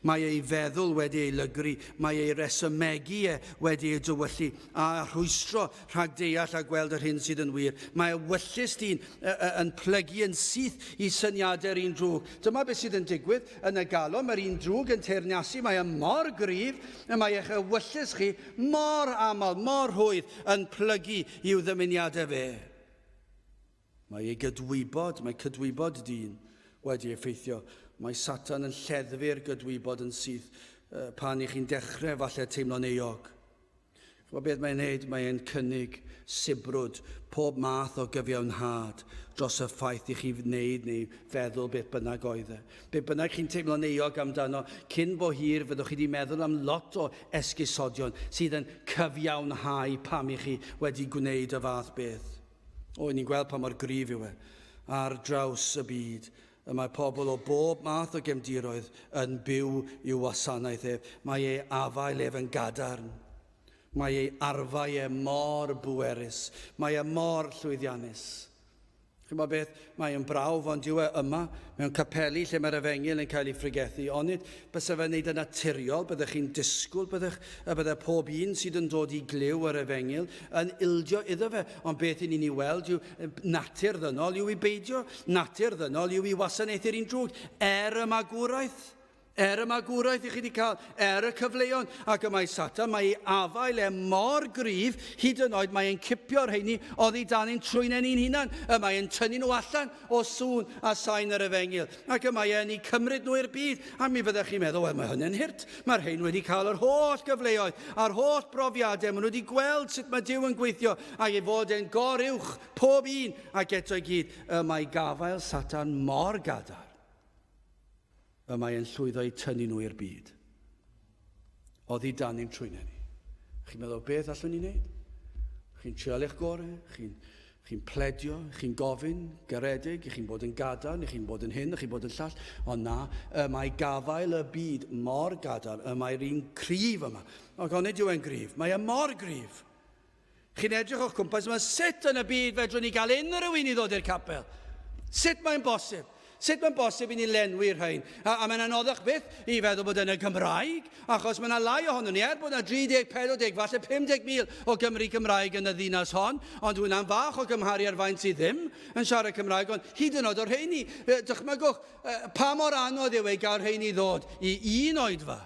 Mae ei feddwl wedi ei lygru, mae ei resymegu e wedi ei dywyllu a rhwystro rhag deall a gweld yr hyn sydd yn wir. Mae ewyllys dyn yn plygu yn syth i syniadau'r un drwg. Dyma beth sydd yn digwydd yn y galon. Mae'r un drwg yn teyrnasu, mae e mor gryf, y mae eich ewyllys chi mor aml, mor rhwydd yn plygu i'w ddymuniadau fe. Mae ei gydwybod, mae cydwybod dyn wedi effeithio. Mae Satan yn lleddfu'r gydwybod yn syth pan i chi'n dechrau falle teimlo'n euog. Chymod beth mae'n neud? Mae'n cynnig sibrwd pob math o gyfiawnhad dros y ffaith i chi wneud neu feddwl beth bynnag oedd e. Be bynnag chi'n teimlo'n euog amdano, cyn bo hir fyddwch chi wedi meddwl am lot o esgusodion sydd yn cyfiawnhau pam i chi wedi gwneud y fath beth. O, ni'n gweld pa mor gryf yw e. Ar draws y byd, y mae pobl o bob math o gefndiroedd yn byw i'w wasanaeth ef. Mae ei afael ef yn gadarn. Mae ei arfau e mor bwerus. Mae e mor llwyddiannus. Chi'n beth, mae yn brawf ond yw e yma, mewn capeli lle mae'r efengyl yn cael ei phregethu. Onid byse fe'n neud yn naturiol, byddech chi'n disgwyl byddech, y bydde pob un sydd yn dod i glyw yr efengyl yn ildio iddo fe. Ond beth i ni'n ei weld yw natur ddynol yw i beidio, natur ddynol yw i wasanaethu'r un drwg, er y magwraeth. Er y magwraeth i chi wedi cael, er y cyfleon, ac y mae Satan, mae ei afael e mor gryf, hyd yn oed mae e'n cipio'r rheini oddi dan ein trwynau ni'n hunan, y mae e'n tynnu nhw allan o sŵn a sain yr efengyl, ac y mae e'n eu cymryd nhw i'r byd, a mi fyddech chi'n meddwl, wel mae hynny'n hurt, mae'r rhein wedi cael yr holl gyfleoedd a'r holl brofiadau, maen nhw wedi gweld sut mae Duw yn gweithio, ac ei fod e'n goruwch pob un, ac eto i gyd, y mae gafael Satan mor gadarn. Y mae e'n llwyddo i tynnu nhw i'r byd. Oddi dan ein trwynau ni. Chi'n meddwl, beth allwn ni wneud? Chi'n trial eich gorau, chi'n chi pledio, chi'n gofyn, garedig, chi'n bod yn gadarn, chi'n bod yn hyn, chi'n bod yn llall. Ond na, y mae gafael y byd mor gadarn, y mae'r un cryf yma. Ac onid yw e'n gryf? Mae e mor gryf. Chi'n edrych o'ch cwmpas, mae sut yn y byd fedrwn ni gael unrhyw un i ddod i'r capel? Sut mae'n bosib? Sut mae'n bosib i ni lenwi'r rhain? A, a mae'n anoddach byth i feddwl bod yn y Gymraeg, achos mae yna lai ohono ni, er bod yna 30, 40, falle 50 mil o Gymry Cymraeg yn y ddinas hon, ond hwnna'n fach o gymharu ar faint sydd ddim yn siarad Cymraeg, ond hyd yn oed o'r rheini, dychmygwch pa mor anodd yw ei gael rheini ddod i un oedfa.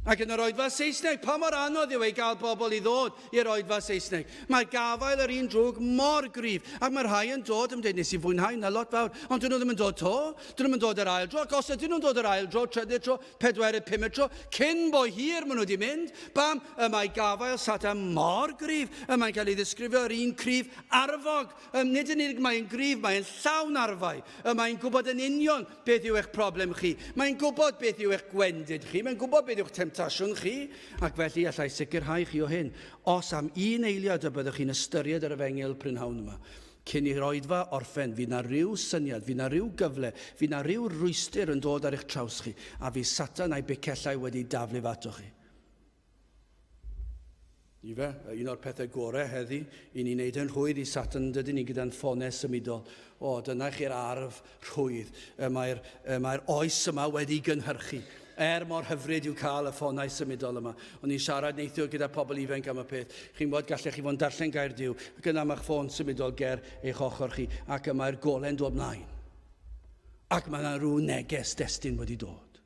Ac yn yr oedfa Saesneg, pa mor anodd yw ei gael bobl i ddod i'r oedfa Saesneg? Mae gafael yr un drwg mor gryf, ac mae rhai yn dod yn dweud, nes i fwynhau yna lot fawr, ond dyn nhw ddim yn dod to, dyn nhw'n dod yr ail dro, ac os ydyn nhw'n dod yr ail dro, trydydd tro, pedwerydd, pumed tro, cyn bo hir maen nhw wedi mynd, bam, y mae gafael Satan mor gryf, y mae'n cael ei ddisgrifio yr un cryf arfog. Nid yn unig mae'n gryf, mae'n llawn arfau. Y mae'n gwybod yn union beth yw eich problem chi. Mae'n gwybod beth yw eich gwendid chi. Mae'n gwybod beth yw'ch temtasiwn chi. Ac felly allai sicrhau chi o hyn, os am un eiliad y byddwch chi'n ystyried yr efengyl prynhawn yma, cyn i'r oedfa orffen, fydd na ryw syniad, fydd na ryw gyfle, fydd na ryw rwystr yn dod ar eich traws chi, a fydd Satan a'i bicellau wedi daflu fe atoch chi. Ife, un o'r pethau gorau heddi, i ni'n neud yn rhwydd i Satan, dydyn ni gyda'n ffonau symudol. O, dyna chi'r arf rhwydd y mae'r, y mae'r oes yma wedi gynhyrchu. Er mor hyfryd yw cael y ffonau symudol yma. O'n i'n siarad neithiwr gyda pobl ifanc am y peth. Chi'n gwybod, gallech chi fod yn darllen gair Duw, ac yna mae'ch ffôn symudol ger eich ochr chi, ac y mae'r gole'n dod mlaen. Ac mae yna rhyw neges destun wedi dod.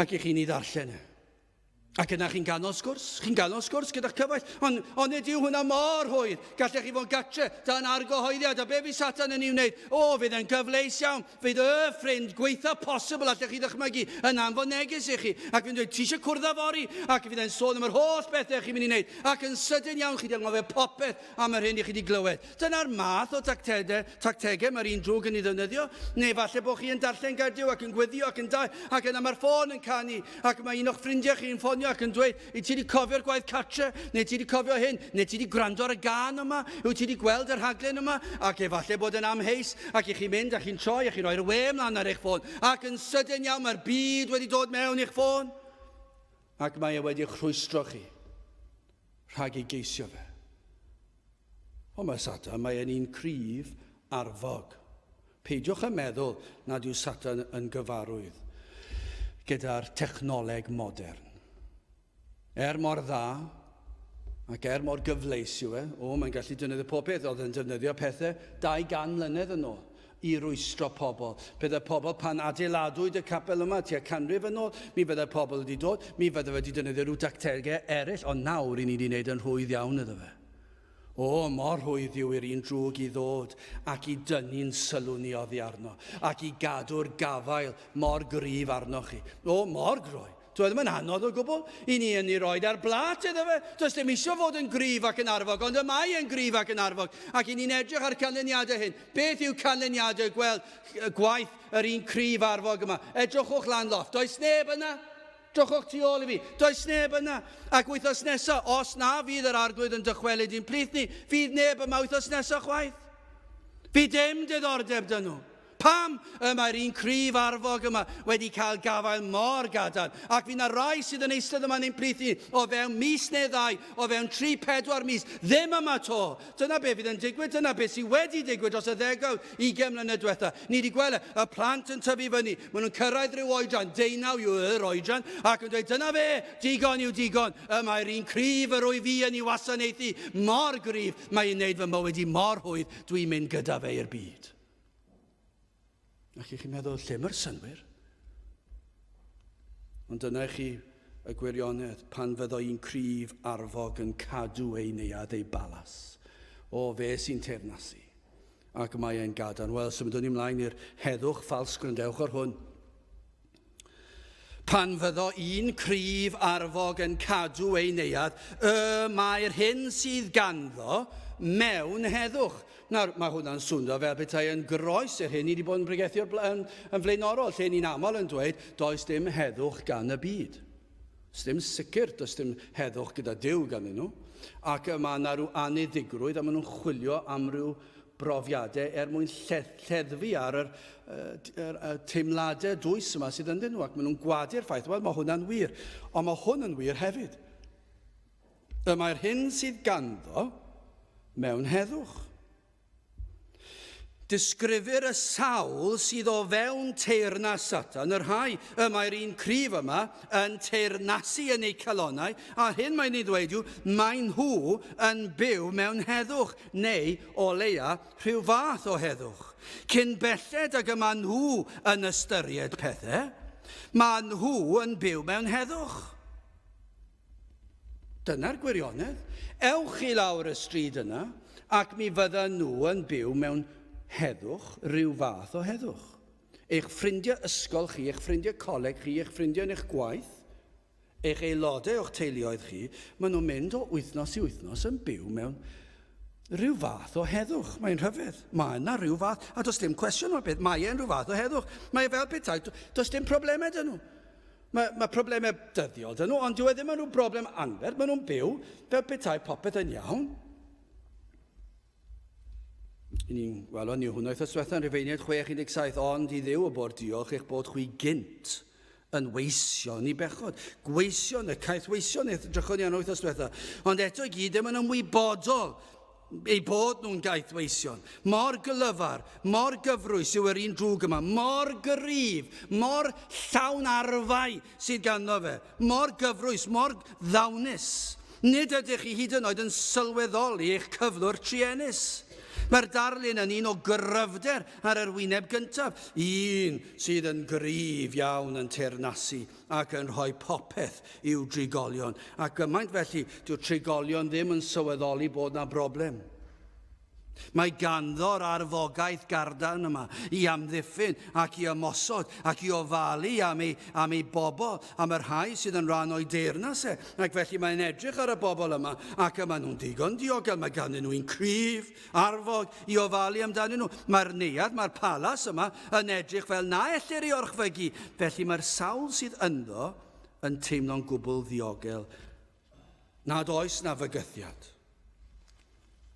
Ac i chi'n ei ddarllen e. Ac yna chi'n ganol sgwrs, chi'n ganol sgwrs gyda'ch cyfaill, ond, ond nid yw hwnna mor hwyr. Gallech chi fod yn gatre dan argyhoeddiad, a be fi Satan yn ei wneud? O, fydd e'n gyfleus iawn, fydd y ffrind gweitha posibl allech chi ddychmygu yn anfon neges i chi, ac fydd yn dweud, ti eisiau cwrdd â fory? Ac fydd e'n sôn am yr holl bethau chi'n mynd i wneud, ac yn sydyn iawn chi wedi anghofio popeth am yr hyn i chi wedi glywed. Dyna'r math o dactede, tactegau mae'r un drwg yn ei ddefnyddio. Neu falle bod chi yn darllen gair Duw ac yn gweddio ac yn dau, ac yna mae'r ffôn yn canu, ac mae un o'ch ffrindiau chi'n ffonio ac yn dweud, i ti wedi cofio'r gwaith cartre, neu ti wedi cofio hyn, neu ti wedi gwrando ar y gân yma, wyt ti wedi gweld y rhaglen yma, ac efallai bod yn amheus, ac i chi'n mynd a chi'n troi a chi'n rhoi'r we ymlaen ar eich ffôn, ac yn sydyn iawn mae'r byd wedi dod mewn i'ch ffôn, ac mae e wedi rhwystro chi rhag ei geisio fe. Ond mae Satan, mae e'n un cryf, arfog. Peidiwch â meddwl nad yw Satan yn gyfarwydd gyda'r technoleg modern. Er mor dda ac er mor gyfleus yw e, o, mae'n gallu defnyddio pob peth, oedd yn defnyddio pethau 200 mlynedd yn ôl i rwystro pobl. Bydde pobl pan adeiladwyd y capel yma tua canrif yn ôl, mi fydde pobl wedi dod, mi fydde wedi defnyddio rhyw dactegau eraill, ond nawr i ni wedi wneud yn rhwydd iawn iddo fe. O, mor rhwydd yw i'r un drwg i ddod ac i dynnu'n sylw ni oddi arno, ac i gadw'r gafael mor gryf arnoch chi. O, mor groen. Dyw e ddim yn anodd o gwbl i ni yn ei roed ar blât iddo fe. Does dim eisiau fod yn gryf ac yn arfog, ond y mae e'n gryf ac yn arfog. Ac i ni'n edrych ar canlyniadau hyn. Beth yw canlyniadau gweld gwaith yr un cryf arfog yma? Edrychwch lan lofft. Does neb yna. Drychwch tu ôl i fi. Does neb yna. Ac wythnos nesaf, os na fydd yr arglwydd yn dychwelyd i'n plith ni, fydd neb yma wythnos nesaf chwaith. Fydd dim diddordeb dyn nhw. Pam y mae'r un cryf arfog yma wedi cael gafael mor gadarn? Ac fydd na rai sydd yn eistedd yma yn ein plith ni o fewn mis neu ddau, o fewn 3-4 mis, ddim yma to. Dyna beth fydd yn digwydd, dyna beth sydd wedi digwydd dros y ddegawd, ugain mlynedd diwetha. Ni wedi gweld e, y plant yn tyfu fyny, maen nhw'n cyrraedd rhyw oedran, deunaw yw yr oedran, ac yn dweud, dyna fe, digon yw digon, y mae'r un cryf yr wyf fi yn ei wasanaethu, mor gryf, mae'n wneud fy mywyd i mor rhwydd, dwi'n mynd gyda fe i'r byd. Ac i chi'n meddwl, lle mae'r synnwyr? Ond dyna i chi y gwirionedd, pan fyddo un cryf arfog yn cadw ei neuadd ei balas. O, fe sy'n teyrnasu. Ac mae e'n gadarn. Wel, symudwn ni mlaen i'r heddwch ffals, gwrandewch ar hwn. Pan fyddo un cryf arfog yn cadw ei neuadd, y mae'r hyn sydd ganddo mewn heddwch. Nawr, mae hwnna'n swnio fel petai yn groes i'r hyn ni wedi bod yn pregethu yn, yn flaenorol, lle ni'n aml yn dweud, does dim heddwch gan y byd. Does dim sicr, does dim heddwch gyda Duw ganddyn nhw. Ac mae yna rhyw aniddigrwydd a maen nhw'n chwilio am ryw brofiadau er mwyn lleddfu ar yr, yr, yr teimladau dwys yma sydd ynddyn nhw ac maen nhw'n gwadu'r ffaith, wel mae hwnna'n wir, ond mae hwn yn wir hefyd. Y mae'r hyn sydd ganddo mewn heddwch. Disgrifir y sawl sydd o fewn teyrnas Satan, y rhai y mae'r un cryf yma yn teyrnasu yn eu calonnau, a'r hyn mae'n ei ddweud yw, maen nhw yn byw mewn heddwch, neu o leia rhyw fath o heddwch. Cyn belled ag y maen nhw yn ystyried pethau, maen nhw yn byw mewn heddwch. Dyna'r gwirionedd. Ewch i lawr y stryd yna, ac mi fyddan nhw yn byw mewn heddwch, rhyw fath o heddwch. Eich ffrindiau ysgol chi, eich ffrindiau coleg chi, eich ffrindiau yn eich gwaith, eich aelodau o'ch teuluoedd chi, maen nhw'n mynd o wythnos i wythnos yn byw mewn rhyw fath o heddwch. Mae'n rhyfedd. Mae yna rhyw fath, a does dim cwestiwn o'r beth, mae e'n rhyw fath o heddwch. Mae e fel petai, does dim problemau dyn nhw. Mae, mae problemau dyddiol dyn nhw, ond dyw e ddim yn rhyw broblem anferth. Maen nhw'n byw fel petai popeth yn iawn. I ni'n gweld ni hwnna wythnos diwetha yn Rhufeiniaid 6:17, ond i Dduw y bo'r diolch eich bod chwi gynt yn weision i bechod. Gweision, y caethweision, edrychon ni arno wythnos diwetha. Ond eto i gyd ddim yn ymwybodol eu bod nhw'n gaethweision. Mor glyfar, mor gyfrwys yw yr un drwg yma, mor gryf, mor llawn arfau sydd ganddo fe, mor gyfrwys, mor ddawnus. Nid ydych chi hyd yn oed yn sylweddoli eich cyflwr truenus. Mae'r darlun yn un o gryfder ar yr wyneb gyntaf, un sydd yn gryf iawn yn teyrnasu ac yn rhoi popeth i'w drigolion. A gymaint felly, dyw'r trigolion ddim yn sylweddoli bod na broblem. Mae ganddo'r arfogaeth gardan yma i amddiffyn ac i ymosod ac i ofalu am ei, am ei bobl, am y rhai sydd yn rhan o'i deyrnas e. Ac felly mae'n edrych ar y bobl yma ac y maen nhw'n digon diogel, mae ganddyn nhw un cryf, arfog i ofalu amdanyn nhw. Mae'r neuadd, mae'r palas yma yn edrych fel na ellir ei orchfygu. Felly mae'r sawl sydd ynddo yn teimlo'n gwbl ddiogel nad oes na fygythiad.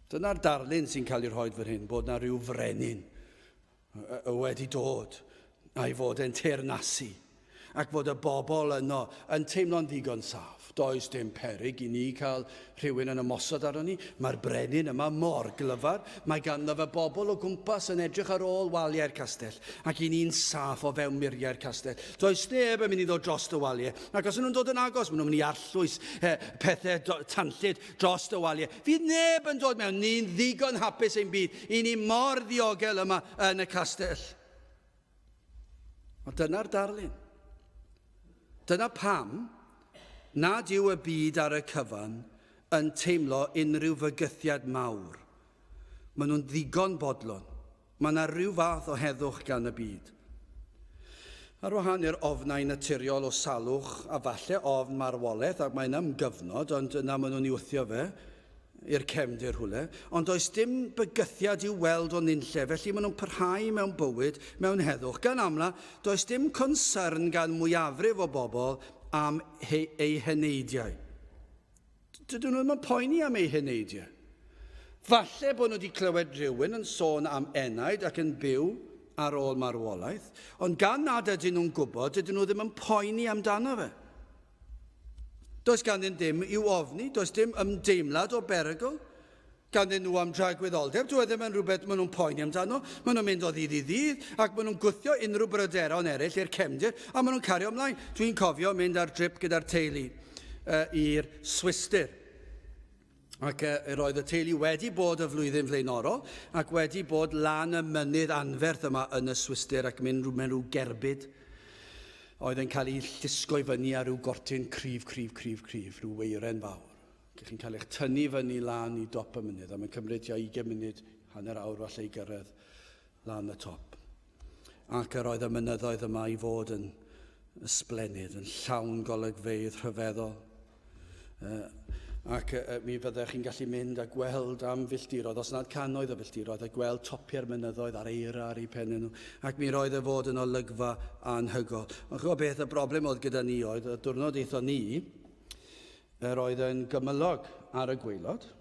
Dyna'r darlun sy'n cael ei rhoi fan hyn, bod na rhyw frenin wedi dod a'i fod e'n teyrnasu. ac fod y bobl yno yn teimlo'n ddigon saff. Does dim peryg i ni cael rhywun yn ymosod arno ni. Mae'r brenin yma mor glyfar. Mae ganddo fe bobl o gwmpas yn edrych ar ôl waliau'r castell, ac i ni'n saff o fewn muriau'r castell. Does neb yn mynd i ddod dros y waliau, ac os nhw'n dod yn agos, maen nhw'n mynd i arllwys pethau tanllyd dros y waliau. Fydd neb yn dod mewn. Ni'n ddigon hapus ein byd. I ni mor ddiogel yma yn y castell. Ond dyna'r darlun. Dyna pam nad yw y byd ar y cyfan yn teimlo unrhyw fygythiad mawr. Maen nhw'n ddigon bodlon. Mae yna rhyw fath o heddwch gan y byd. Ar wahân i'r ofnau naturiol o salwch a falle ofn marwolaeth, ac mae'n ymgyfnod, ond yna maen nhw'n ei wthio fe, i'r cefndir rhywle, ond does dim bygythiad i'w weld o nunlle, felly maen nhw'n parhau mewn bywyd mewn heddwch. Gan amla, does dim concern gan mwyafrif o bobl am he, eu heneidiau. Dydyn nhw ddim yn poeni am eu heneidiau. Falle bod nhw wedi clywed rhywun yn sôn am enaid ac yn byw ar ôl marwolaeth, ond gan nad ydyn nhw'n gwybod, dydyn nhw ddim yn poeni amdano fe. Does ganddyn dim i'w ofni, does dim ymdeimlad o berygl ganddyn nhw am dragwyddoldeb. Dyw e ddim yn rhywbeth maen nhw'n poeni amdano. Maen nhw'n mynd o ddydd i ddydd ac maen nhw'n gwthio unrhyw bryderon eraill i'r cefndir a maen nhw'n cario ymlaen. Dwi'n cofio mynd ar drip gyda'r teulu uh, i'r Swistir. Ac uh, roedd y teulu wedi bod y flwyddyn flaenorol ac wedi bod lan y mynydd anferth yma yn y Swistir ac mynd mewn rhyw gerbyd oedd yn cael ei llusgo i fyny ar ryw gortyn cryf, cryf, cryf, cryf, rhyw weiren fawr. Ac chi'n cael eich tynnu fyny lan i dop y mynydd, a mae'n cymryd tua 20 munud, hanner awr falle i gyrraedd lan y top. Ac yr oedd y mynyddoedd yma i fod yn ysblennydd, yn llawn golygfeydd rhyfeddol. Ac mi fyddech chi'n gallu mynd a gweld am filltiroedd, os nad cannoedd o filltiroedd, a gweld topiau'r mynyddoedd a'r eira ar eu pennau nhw. Ac mi roedd e fod yn olygfa anhygoel. Ond chymod beth y broblem oedd gyda ni oedd, y diwrnod aethon ni, yr oedd yn gymylog ar y gwaelod,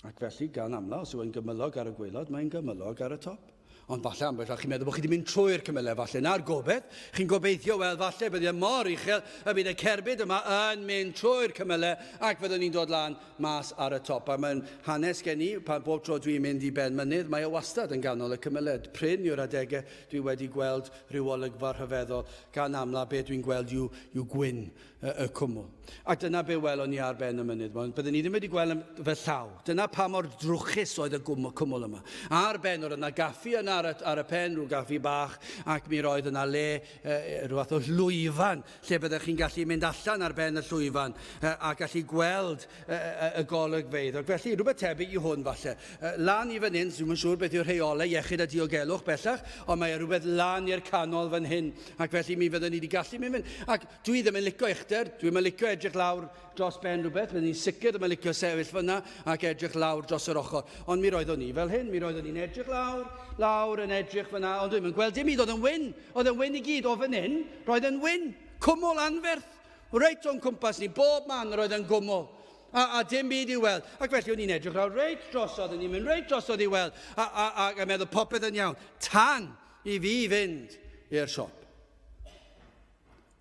Ac felly, gan amla, os yw e'n gymylog ar y gwaelod, mae'n gymylog ar y top. Ond falle ambell, chi'n meddwl bod chi wedi mynd trwy'r cymylau, falle na'r gobeith. Chi'n gobeithio, wel, falle bydd e mor uchel y bydd y cerbyd yma yn mynd trwy'r cymylau ac fyddwn ni'n dod lan mas ar y top. A mae'n hanes gen i, pan bob tro dwi'n mynd i ben mynydd, mae e wastad yn ganol y cymylau. Prin yw'r adegau dwi wedi gweld rhyw olygfa rhyfeddol, gan amla be dwi'n gweld yw, yw gwyn y, y cwmwl. Ac dyna be welon ni ar ben y mynydd. Byddwn ni ddim wedi gweld fy llaw. Dyna pa mor drwchus oedd y gwm, cwmwl yma. Ar ben, oedd yna gaffi yna ar y, ar y pen, rhyw gaffi bach, ac mi roedd yna le, e, rhyw fath o llwyfan, lle byddech chi'n gallu mynd allan ar ben y llwyfan e, a gallu gweld e, e, y golygfeydd. Ac felly, rhywbeth tebyg i hwn falle. E, lan i fan hyn, dwi'n yn siŵr beth yw'r rheolau iechyd a diogelwch bellach, ond mae rhywbeth lan i'r canol fan hyn, ac felly mi fyddwn ni wedi gallu mynd fan. Ac Dwi ddim yn licio uchder, dwi'm yn licio edrych lawr dros ben rhywbeth, byddwn i'n sicr ddim yn licio sefyll fyna ac edrych lawr dros yr ochr. Ond mi roeddwn i fel hyn, mi roeddwn i'n edrych lawr, lawr yn edrych fyna, ond dwi'm yn gweld dim byd, oedd yn wyn, oedd yn wyn i gyd, o fan hyn, roedd yn wyn, cwmwl anferth, reit o'n cwmpas ni, bob man roedd yn gwmwl. A, a dim byd i'w weld. Ac felly o'n i'n edrych lawr reit drosodd, o'n i'n mynd reit drosodd i weld, a, a, a, a meddwl popeth yn iawn, tan i fi fynd i'r siop.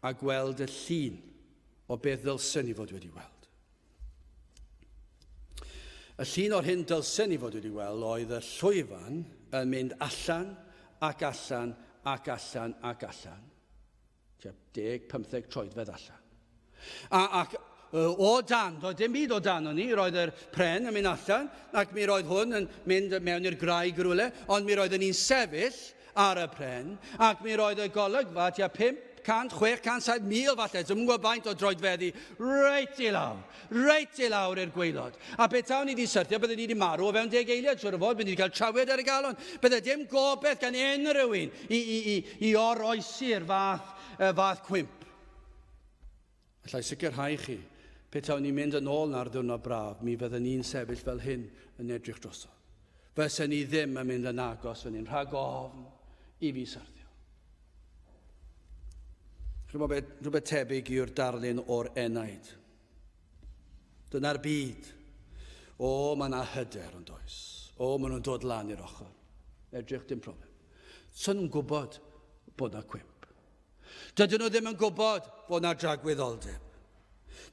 a gweld y llun o beth ddylsen ni fod wedi weld. Y llun o'r hyn dylsen ni fod wedi weld oedd y llwyfan yn mynd allan ac allan ac allan ac allan. Tua 10-15 troedfedd allan. A, ac o dan, doedd dim byd o dan o'n ni, roedd yr pren yn mynd allan, ac mi roedd hwn yn mynd mewn i'r graig rhywle, ond mi roeddwn ni'n sefyll ar y pren, ac mi roedd y golygfa tua 500, 600, 7,000 falle, dwi'm yn gwybod faint o droedfeddi, reit i lawr, reit i lawr i'r gwaelod. A petawn ni wedi syrthio, byddwn ni wedi marw o fewn deg eiliad, siwr o fod, byddwn ni wedi cael trawiad ar y galon. Bydde dim gobeith gan unrhyw un i, i, i, i oroesi'r fath, y fath cwymp. Alla i sicrhau chi, petawn ni'n mynd yn ôl 'na'r ddiwrnod braf, mi fydden ni'n sefyll fel hyn yn edrych drosodd. Fysen ni ddim yn mynd yn agos fan hyn, rhag ofn i fi syrthio. Rhywbeth, rhywbeth tebyg yw'r darlun o'r enaid. Dyna'r byd. O, mae yna hyder, ond oes. O, maen nhw'n dod lan i'r ochr. Edrych, dim problem. So nhw'n gwybod bod yna cwymp. Dydyn nhw ddim yn gwybod bod na dragwyddoldeb.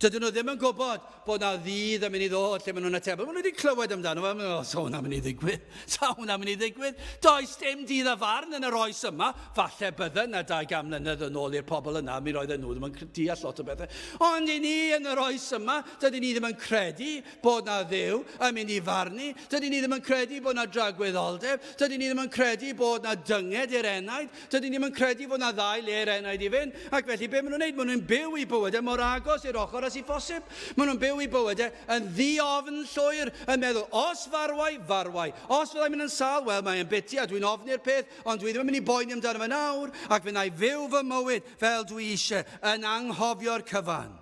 Dydyn nhw ddim yn gwybod bod na ddydd yn mynd i ddod lle maen nhw'n atebol. Maen nhw wedi clywed amdano fe, maen nhw, sa hwnna'n mynd i ddigwydd, sa hwnna'n mynd i ddigwydd. Does dim dydd a farn yn yr oes yma. Falle bydde na 200 mlynedd yn ôl i'r pobl yna, mi roedden nhw ddim yn deall lot o bethau. Ond i ni yn yr oes yma, dydyn ni ddim yn credu bod na Dduw yn mynd i farnu. Dydyn ni ddim yn credu bod na dragwyddoldeb. Dydyn ni ddim yn credu bod na dynged i'r enaid. Dydyn ni ddim yn credu fod na ddau le i'r enaid i fynd. Ac felly be maen nhw'n neud? Maen nhw'n byw i bywydau mor agos i'r ochr as i phosib. Maen nhw'n byw i bywydau yn ddi-ofn llwyr, yn meddwl, os farwai, farwai. Os fyddai'n mynd yn sâl, wel, mae'n biti a dwi'n ofni'r peth, ond dwi ddim yn mynd i boeni amdano fe nawr, ac fe wna i fyw fy mywyd fel dwi eisiau, yn anghofio'r cyfan.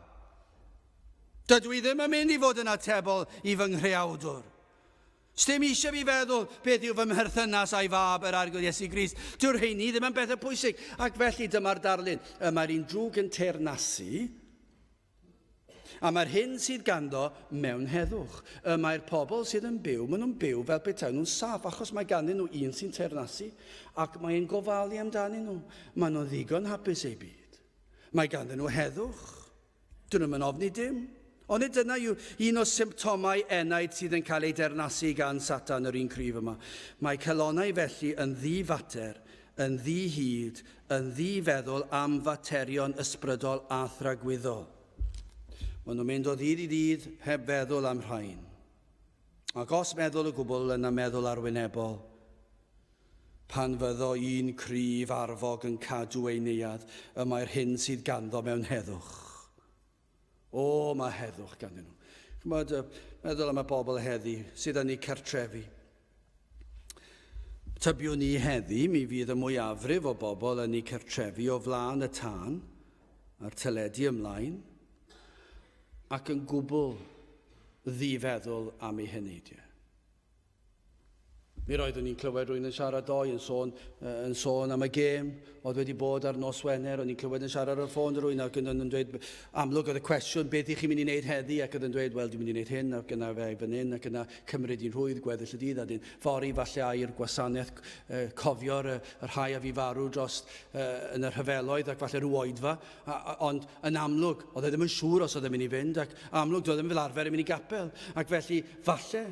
Dydw i ddim yn mynd i fod yn atebol i fy nghreawdwr. Sdim eisiau fi feddwl beth yw fy mherthynas a'i fab yr Arglwydd Iesu Grist. Dyw'r rheini ddim yn bethau pwysig. Ac felly dyma'r darlun. Y mae'r un drwg yn teyrnasu, a mae'r hyn sydd ganddo mewn heddwch. Y mae'r pobl sydd yn byw, maen nhw'n byw fel petai nhw'n saff, achos mae ganddyn nhw un sy'n teyrnasu, ac mae'n gofalu amdanyn nhw. Maen nhw'n ddigon hapus eu byd. Mae ganddyn nhw heddwch. Dyn nhw'm yn ofni dim. Onid dyna yw un o symptomau enaid sydd yn cael ei deyrnasu gan Satan yr un cryf yma? Mae calonnau felly yn ddi-fater, yn ddi-hid, yn ddi-feddwl am faterion ysbrydol a thragwyddol. Maen nhw'n mynd o ddydd i ddydd heb feddwl am rhain. Ac os meddwl o gwbl, yna meddwl arwynebol. Pan fyddo un cryf arfog yn cadw ei neuadd, y mae'r hyn sydd ganddo mewn heddwch. O, mae heddwch ganddyn nhw. Chymod, meddwl am y bobl heddi sydd yn eu cartrefi. Tybiwn ni heddi, mi fydd y mwyafrif o bobl yn eu cartrefi o flaen y tân a'r teledu ymlaen, ac yn gwbl ddifeddwl am eu heneidiau. Mi roeddwn i'n clywed rhywun yn siarad ddoe yn sôn, yn sôn am y gêm oedd wedi bod ar nos Wener. O'n i'n clywed yn siarad ar y ffôn rhywun ac yn, yn dweud, amlwg oedd y cwestiwn, beth i chi'n mynd i wneud heddi? Ac oedd yn dweud, wel, dwi'n mynd i wneud hyn, ac yna fe fan hyn, ac yna cymryd i'n rhwydd gweddill y dydd, a dyn fory falle ai'r gwasanaeth cofio'r y, y rhai a fi farw dros uh, yn y rhyfeloedd ac falle rhyw oedfa. A, a, ond yn amlwg, oedd e ddim yn siŵr os oedd e'n mynd i fynd, ac amlwg doedd e ddim fel arfer yn mynd i gapel. Ac felly, falle,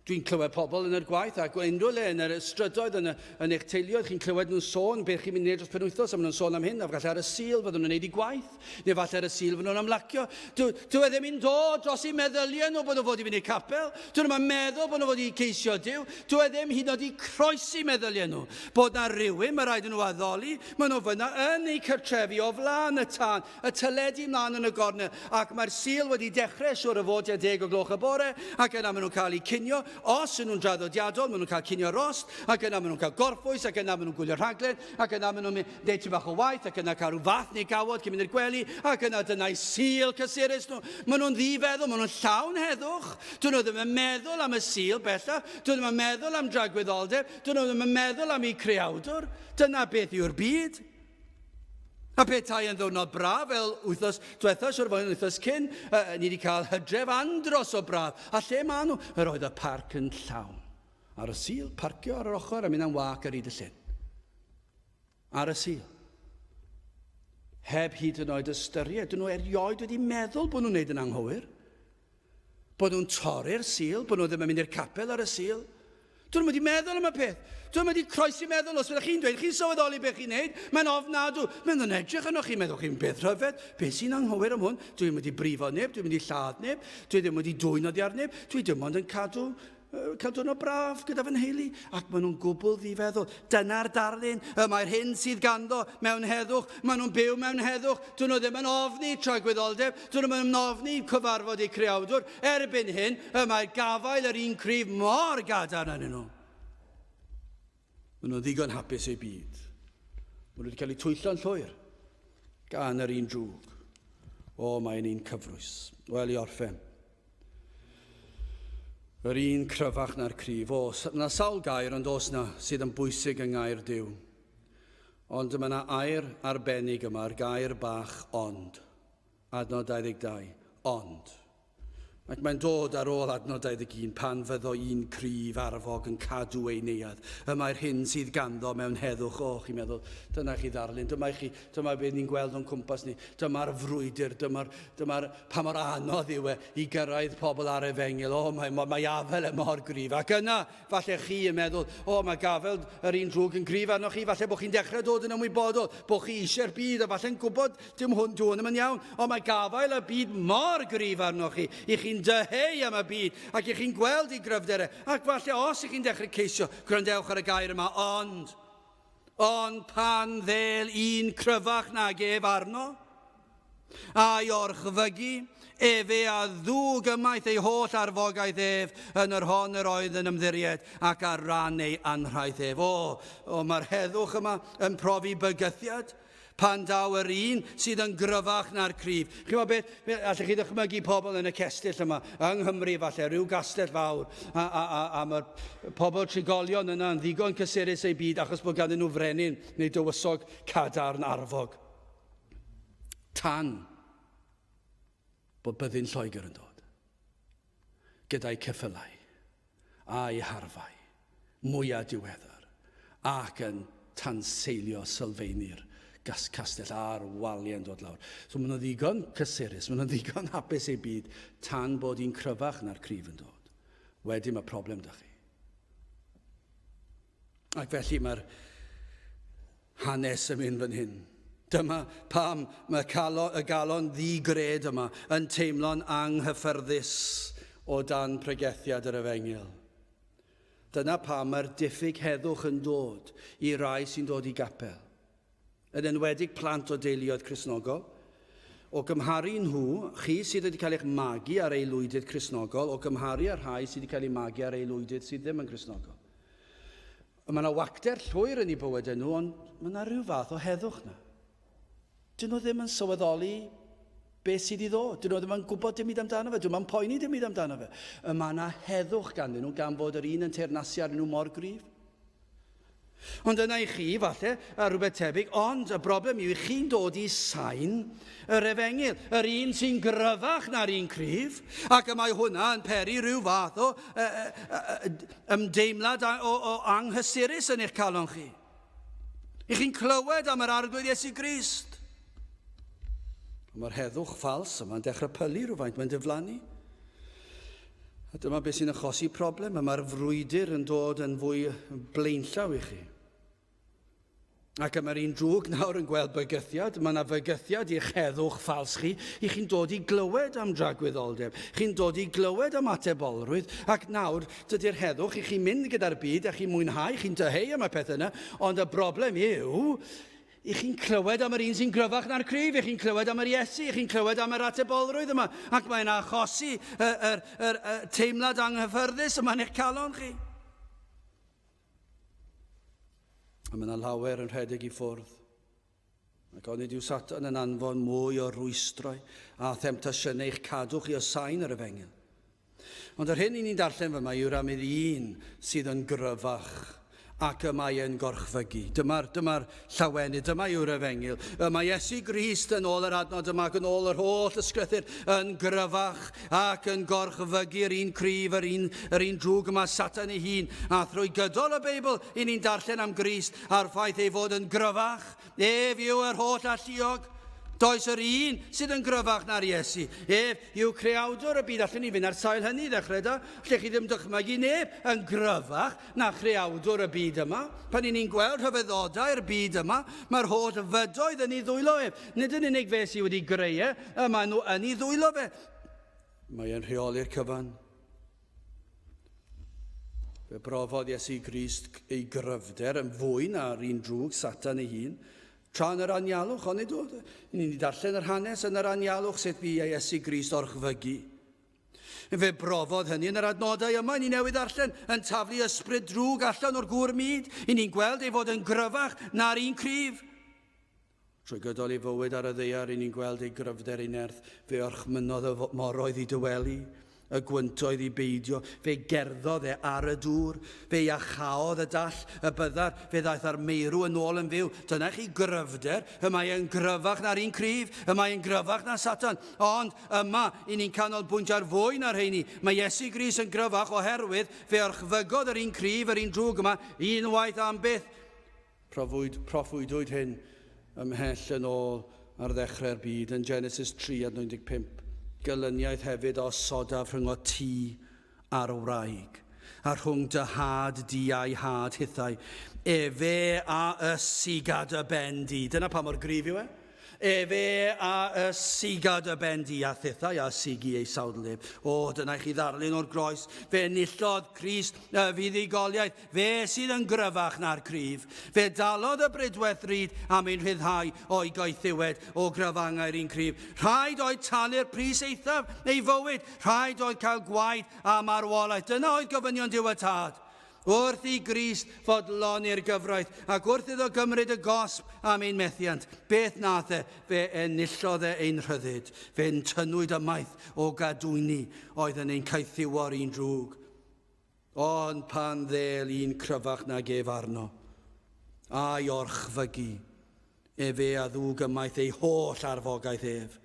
Dwi'n clywed pobl yn yr gwaith ac unrhyw le yn yr strydoedd, yn, y, yn eich teuluoedd, chi'n clywed nhw'n sôn beth chi'n mynd i wneud dros penwythnos, a maen nhw'n sôn am hyn, a falle ar y Sul fyddwn nhw'n gwneud i gwaith, neu falle ar y Sul fyddwn nhw'n ymlacio. Dwi, dwi e ddim yn dod dros i meddyliau nhw bod nhw fod i fynd i'r capel, dwi ddim yn meddwl bod nhw fod i ceisio Duw, dwi e ddim hyd yn oed i croesi meddyliau nhw. Bod na rhywun, mae rhaid nhw addoli, maen nhw fyna yn eu cartrefi o flaen y tân, y teledu mlaen yn y gornel, ac mae'r Sul wedi dechrau siwr o fod tua deg o gloch y bore, ac yna maen nhw'n cael eu cinio, os ydyn nhw'n draddodiadol, maen nhw'n cael cinio rost, ac yna maen nhw'n cael gorffwys, ac yna maen nhw'n gwylio rhaglen, ac yna maen nhw'n gwneud tipyn bach o waith, ac yna cael rhyw fath neu gawod cyn mynd i'r gwely, ac yna dyna'i Sul cysurus nhw. Maen nhw'n ddifeddwl, maen nhw'n llawn heddwch. Dyn nhw ddim yn meddwl am y Sul bellach, dyn nhw ddim yn meddwl am dragwyddoldeb, dyn nhw ddim yn meddwl am eu creawdwr. Dyna beth yw'r byd. A petai yn ddiwrnod braf fel wythnos diwetha, siwr fod yn wythnos cyn, uh, ni wedi cael hydref andros o braf. A lle maen nhw? Yr oedd y parc yn llawn. Ar y Sul, parcio ar yr ochr a mynd am wac ar hyd y llyn. Ar y Sul. Heb hyd yn oed ystyried, dyn nhw erioed wedi meddwl bod nhw'n neud yn anghywir. Bod nhw'n torri'r Sul, bod nhw ddim yn mynd i'r capel ar y Sul. Dyn nhw'n wedi meddwl am y peth. Dyn nhw'n wedi croesi meddwl. Os ydych chi'n dweud, chi'n sylweddoli beth chi'n neud, mae'n ofnadw. Mae'n nhw'n edrych arnoch chi'n meddwl chi'n beth rhyfedd. Beth sy'n anghywir am hwn? Dwi'n wedi brifo neb, dwi'n wedi lladd neb, dwi ddim wedi dwyn oddi ar neb, dwi dim ond yn cadw cael diwrnod braf gyda fy nheulu, ac maen nhw'n gwbl ddifeddwl. Dyna'r darlun, y mae'r hyn sydd ganddo mewn heddwch, maen nhw'n byw mewn heddwch, dyn nhw ddim yn ofni tragwyddoldeb, dyn nhw ddim yn ofni cyfarfod eu creawdwr. Erbyn hyn, y mae'r gafael yr un cryf mor gadarn arnyn nhw. Maen nhw'n ddigon hapus eu byd. Maen nhw wedi cael eu twyllo'n llwyr gan yr un drwg. O, mae'n un cyfrwys. Wel, i orffen. Yr un cryfach na'r cryf. O, yna sawl gair ond os na sydd yn bwysig yng ngair Duw. Ond mae yna air arbennig yma, yr gair bach ond. Adnod 22. Ond. Ac mae'n dod ar ôl adnod 21, pan fyddo un cryf arfog yn cadw ei neuadd. Y mae'r hyn sydd ganddo mewn heddwch. O, chi'n meddwl, dyna chi ddarlun, dyma chi, dyma beth ni'n gweld o'n cwmpas ni, dyma'r frwydr, dyma'r, dyma pa mor anodd yw e i gyrraedd pobl ar efengyl. O, mae, mae, mae afel e mor gryf. Ac yna, Falle chi yn meddwl, o, mae gafel yr un drwg yn gryf arnoch chi, falle bod chi'n dechrau dod yn ymwybodol, bod chi eisiau'r byd, a falle'n gwybod dim hwn, dw hwn ddim yn iawn, ond mae gafael y byd mor gryf arnoch chi, i chi'n dyheu am y byd, ac i chi'n gweld ei gryfder e, ac falle os i chi'n dechrau ceisio, gwrandewch ar y gair yma, ond, ond pan ddêl un cryfach nag ef arno, a'i orchfygu, efe a ddwg ymaith ei holl arfogaeth ef yn yr hon yr oedd yn ymddiried ac ar ran ei anrhaith ef. O, o mae'r heddwch yma yn profi bygythiad pan daw yr un sydd yn gryfach na'r cryf. Chi'n gwybod beth, allech chi ddychmygu pobl yn y cestyll yma, yng Nghymru falle, rhyw gastell fawr, a, a, a, a mae'r pobl trigolion yna yn ddigon cysurus eu byd achos bod ganddyn nhw frenin neu dywysog cadarn arfog. Tan bod byddin Lloegr yn dod, gyda'i ceffylau a'i harfau mwyaf diweddar ac yn tanseilio sylfeini'r gas castell a'r waliau yn dod lawr. So maen nhw'n ddigon cysurus, maen nhw'n ddigon hapus eu byd tan bod un cryfach na'r cryf yn dod. Wedyn mae problem da chi. Ac felly mae'r hanes yn mynd fan hyn. Dyma pam mae calo, y galon ddi-gred yma yn teimlo'n anghyffyrddus o dan pregethiad yr efengyl. Dyna pam mae'r diffyg heddwch yn dod i rai sy'n dod i gapel. Yn enwedig plant o deuluoedd Cristnogol. O gymharu nhw, chi sydd wedi cael eich magu ar aelwydydd Cristnogol, o gymharu â'r rhai sydd wedi cael eu magu ar aelwydydd sydd ddim yn Gristnogol. Mae yna wacter llwyr yn eu bywydau nhw, ond mae yna rhyw fath o heddwch na. Dyn nhw ddim yn sylweddoli beth sydd i ddod. Dyn nhw ddim yn gwybod dim byd amdano fe. Dyn nhw'n poeni dim byd amdano fe. Y mae yna heddwch ganddyn nhw gan fod yr un yn teyrnasu arnyn nhw mor gryf. Ond yna i chi, falle, a rhywbeth tebyg, ond y broblem yw i chi'n dod i sain yr efengyl, yr un sy'n gryfach na'r un cryf, ac y mae hwnna yn peri rhyw fath o ymdeimlad o, o anghysurus yn eich calon chi. I chi'n clywed am yr Arglwydd Iesu Grist. Mae'r heddwch ffals yma'n dechrau pylu rhywfaint, mae'n diflannu. A dyma beth sy'n achosi problem, y mae'r frwydr yn dod yn fwy blaenllaw i chi. Ac y mae'r un drwg nawr yn gweld bygythiad, mae yna fygythiad i'ch heddwch ffals chi, i chi'n dod i glywed am dragwyddoldeb, chi'n dod i glywed am atebolrwydd, ac nawr dydy'r heddwch i chi'n mynd gyda'r byd a chi'n mwynhau, chi'n dyheu am y pethau yna, ond y broblem yw, i chi'n clywed am yr un sy'n gryfach na'r cryf, i chi'n clywed am yr Iesu, i chi'n clywed am yr atebolrwydd yma, ac mae'n achosi y, y, y, y teimlad anghyffyrddus yma yn eich calon chi. A mae yna lawer yn rhedeg i ffwrdd. Ac onid yw Satan yn anfon mwy o rwystrau a themtasiynau i'ch cadw chi o sain yr efengyl? Ond yr hyn i ni'n darllen fyma yw'r am yr un sydd yn gryfach ac y mae e'n gorchfygu. Dyma'r dyma llawenydd, dyma yw'r efengyl. Y mae Iesu Grist yn ôl yr adnod yma ac yn ôl yr holl ysgrythur yn gryfach ac yn gorchfygu'r un cryf, yr un, yr un drwg yma, Satan ei hun. A thrwy gydol y Beibl, i ni'n darllen am Grist a'r ffaith ei fod yn gryfach. Ef yw yr holl alluog. Does yr un sydd yn gryfach na'r Iesu. Ef yw creawdwr y byd. Allwn ni fynd ar sail hynny i ddechrau da. Lle chi ddim dychmygu neb yn gryfach na chreawdwr y byd yma. Pan i ni'n gweld rhyfeddodau'r byd yma, mae'r holl fydoedd yn ei ddwylo ef. Nid yn unig fe sydd wedi greu e, y maen nhw yn ei ddwylo fe. Mae e'n rheoli'r cyfan. Fe brofodd Iesu Grist ei gryfder yn fwy na'r un drwg Satan ei hun, tra yn yr anialwch, onid oedd? Ni'n ni darllen yr hanes yn yr anialwch sut bu Iesu Grist orchfygu. Fe brofodd hynny yn yr adnodau yma, ni newydd ddarllen, yn taflu ysbryd drwg allan o'r gŵr mud, i ni'n gweld ei fod yn gryfach na'r un cryf. Trwy gydol ei fywyd ar y ddaear, i ni'n gweld ei gryfder, ei nerth. Fe orchmynnodd y moroedd i dywelu. y gwyntoedd i beidio, fe gerddodd e ar y dŵr, fe iachaodd y dall, y byddar, fe ddaeth â'r meirw yn ôl yn fyw. Dyna chi gryfder, y mae e'n gryfach na'r un cryf, y mae e'n gryfach na Satan. Ond yma, i ni'n canolbwyntio ar fwy na'r rheini. Mae Iesu Grist yn gryfach oherwydd fe orchfygodd yr un cryf, yr un drwg yma, unwaith am byth. Profwyd, proffwydwyd hyn ymhell yn ôl ar ddechrau'r byd yn Genesis 3 adnod 15. Gelyniaeth hefyd a osodaf rhyngot ti a'r wraig, a rhwng dy had di a'i had hithau. Efe a ysiga dy ben di. Dyna pa mor gryf yw e. Efe a ysiga dy ben di, a thithau a ysygi ei sawdl ef. O, dyna i chi ddarlun o'r groes. Fe enillodd Crist y fuddugoliaeth. Fe sydd yn gryfach na'r cryf. Fe dalodd y brydwerth ddrud am ein rhyddhau o'i gaethiwed o grafangau'r un cryf. Rhaid oedd talu'r pris eithaf ei fywyd. Rhaid oedd cael gwaed a marwolaeth. Dyna oedd gofynion Duw y Tad. Wrth i Grist fodloni'r gyfraith ac wrth iddo gymryd y gosb am ein methiant, beth nath e? Fe enillodd e ein rhyddid. Fe'n tynnwyd ymaith o gadwyni oedd yn ein caethiwo'r un drwg. Ond pan ddêl un cryfach nag ef arno, a'i orchfygu, efe a ddwg ymaith ei holl arfogaeth ef,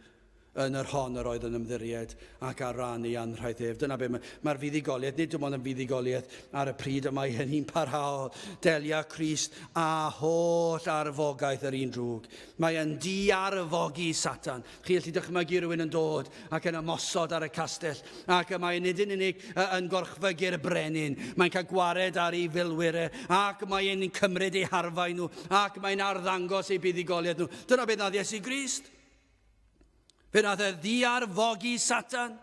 yn yr hon yr oedd yn ymddiried ac ar ran ei anrhaith ef. Dyna be mae'r mae fuddugoliaeth, nid dim ond yn fuddugoliaeth ar y pryd y mae hynny'n parhaol. Delia Crist a holl arfogaeth yr un drwg. Mae yn diarfogi Satan. Chi allu dychmygu rhywun yn dod ac yn ymosod ar y castell, ac y mae nid yn unig yn gorchfygu'r brenin, mae'n cael gwared ar ei filwyr e, ac mae'n cymryd eu harfau nhw, ac mae'n arddangos eu buddugoliaeth nhw. Dyna beth nath Iesu Grist. Fe nath e ddiarfogi Satan.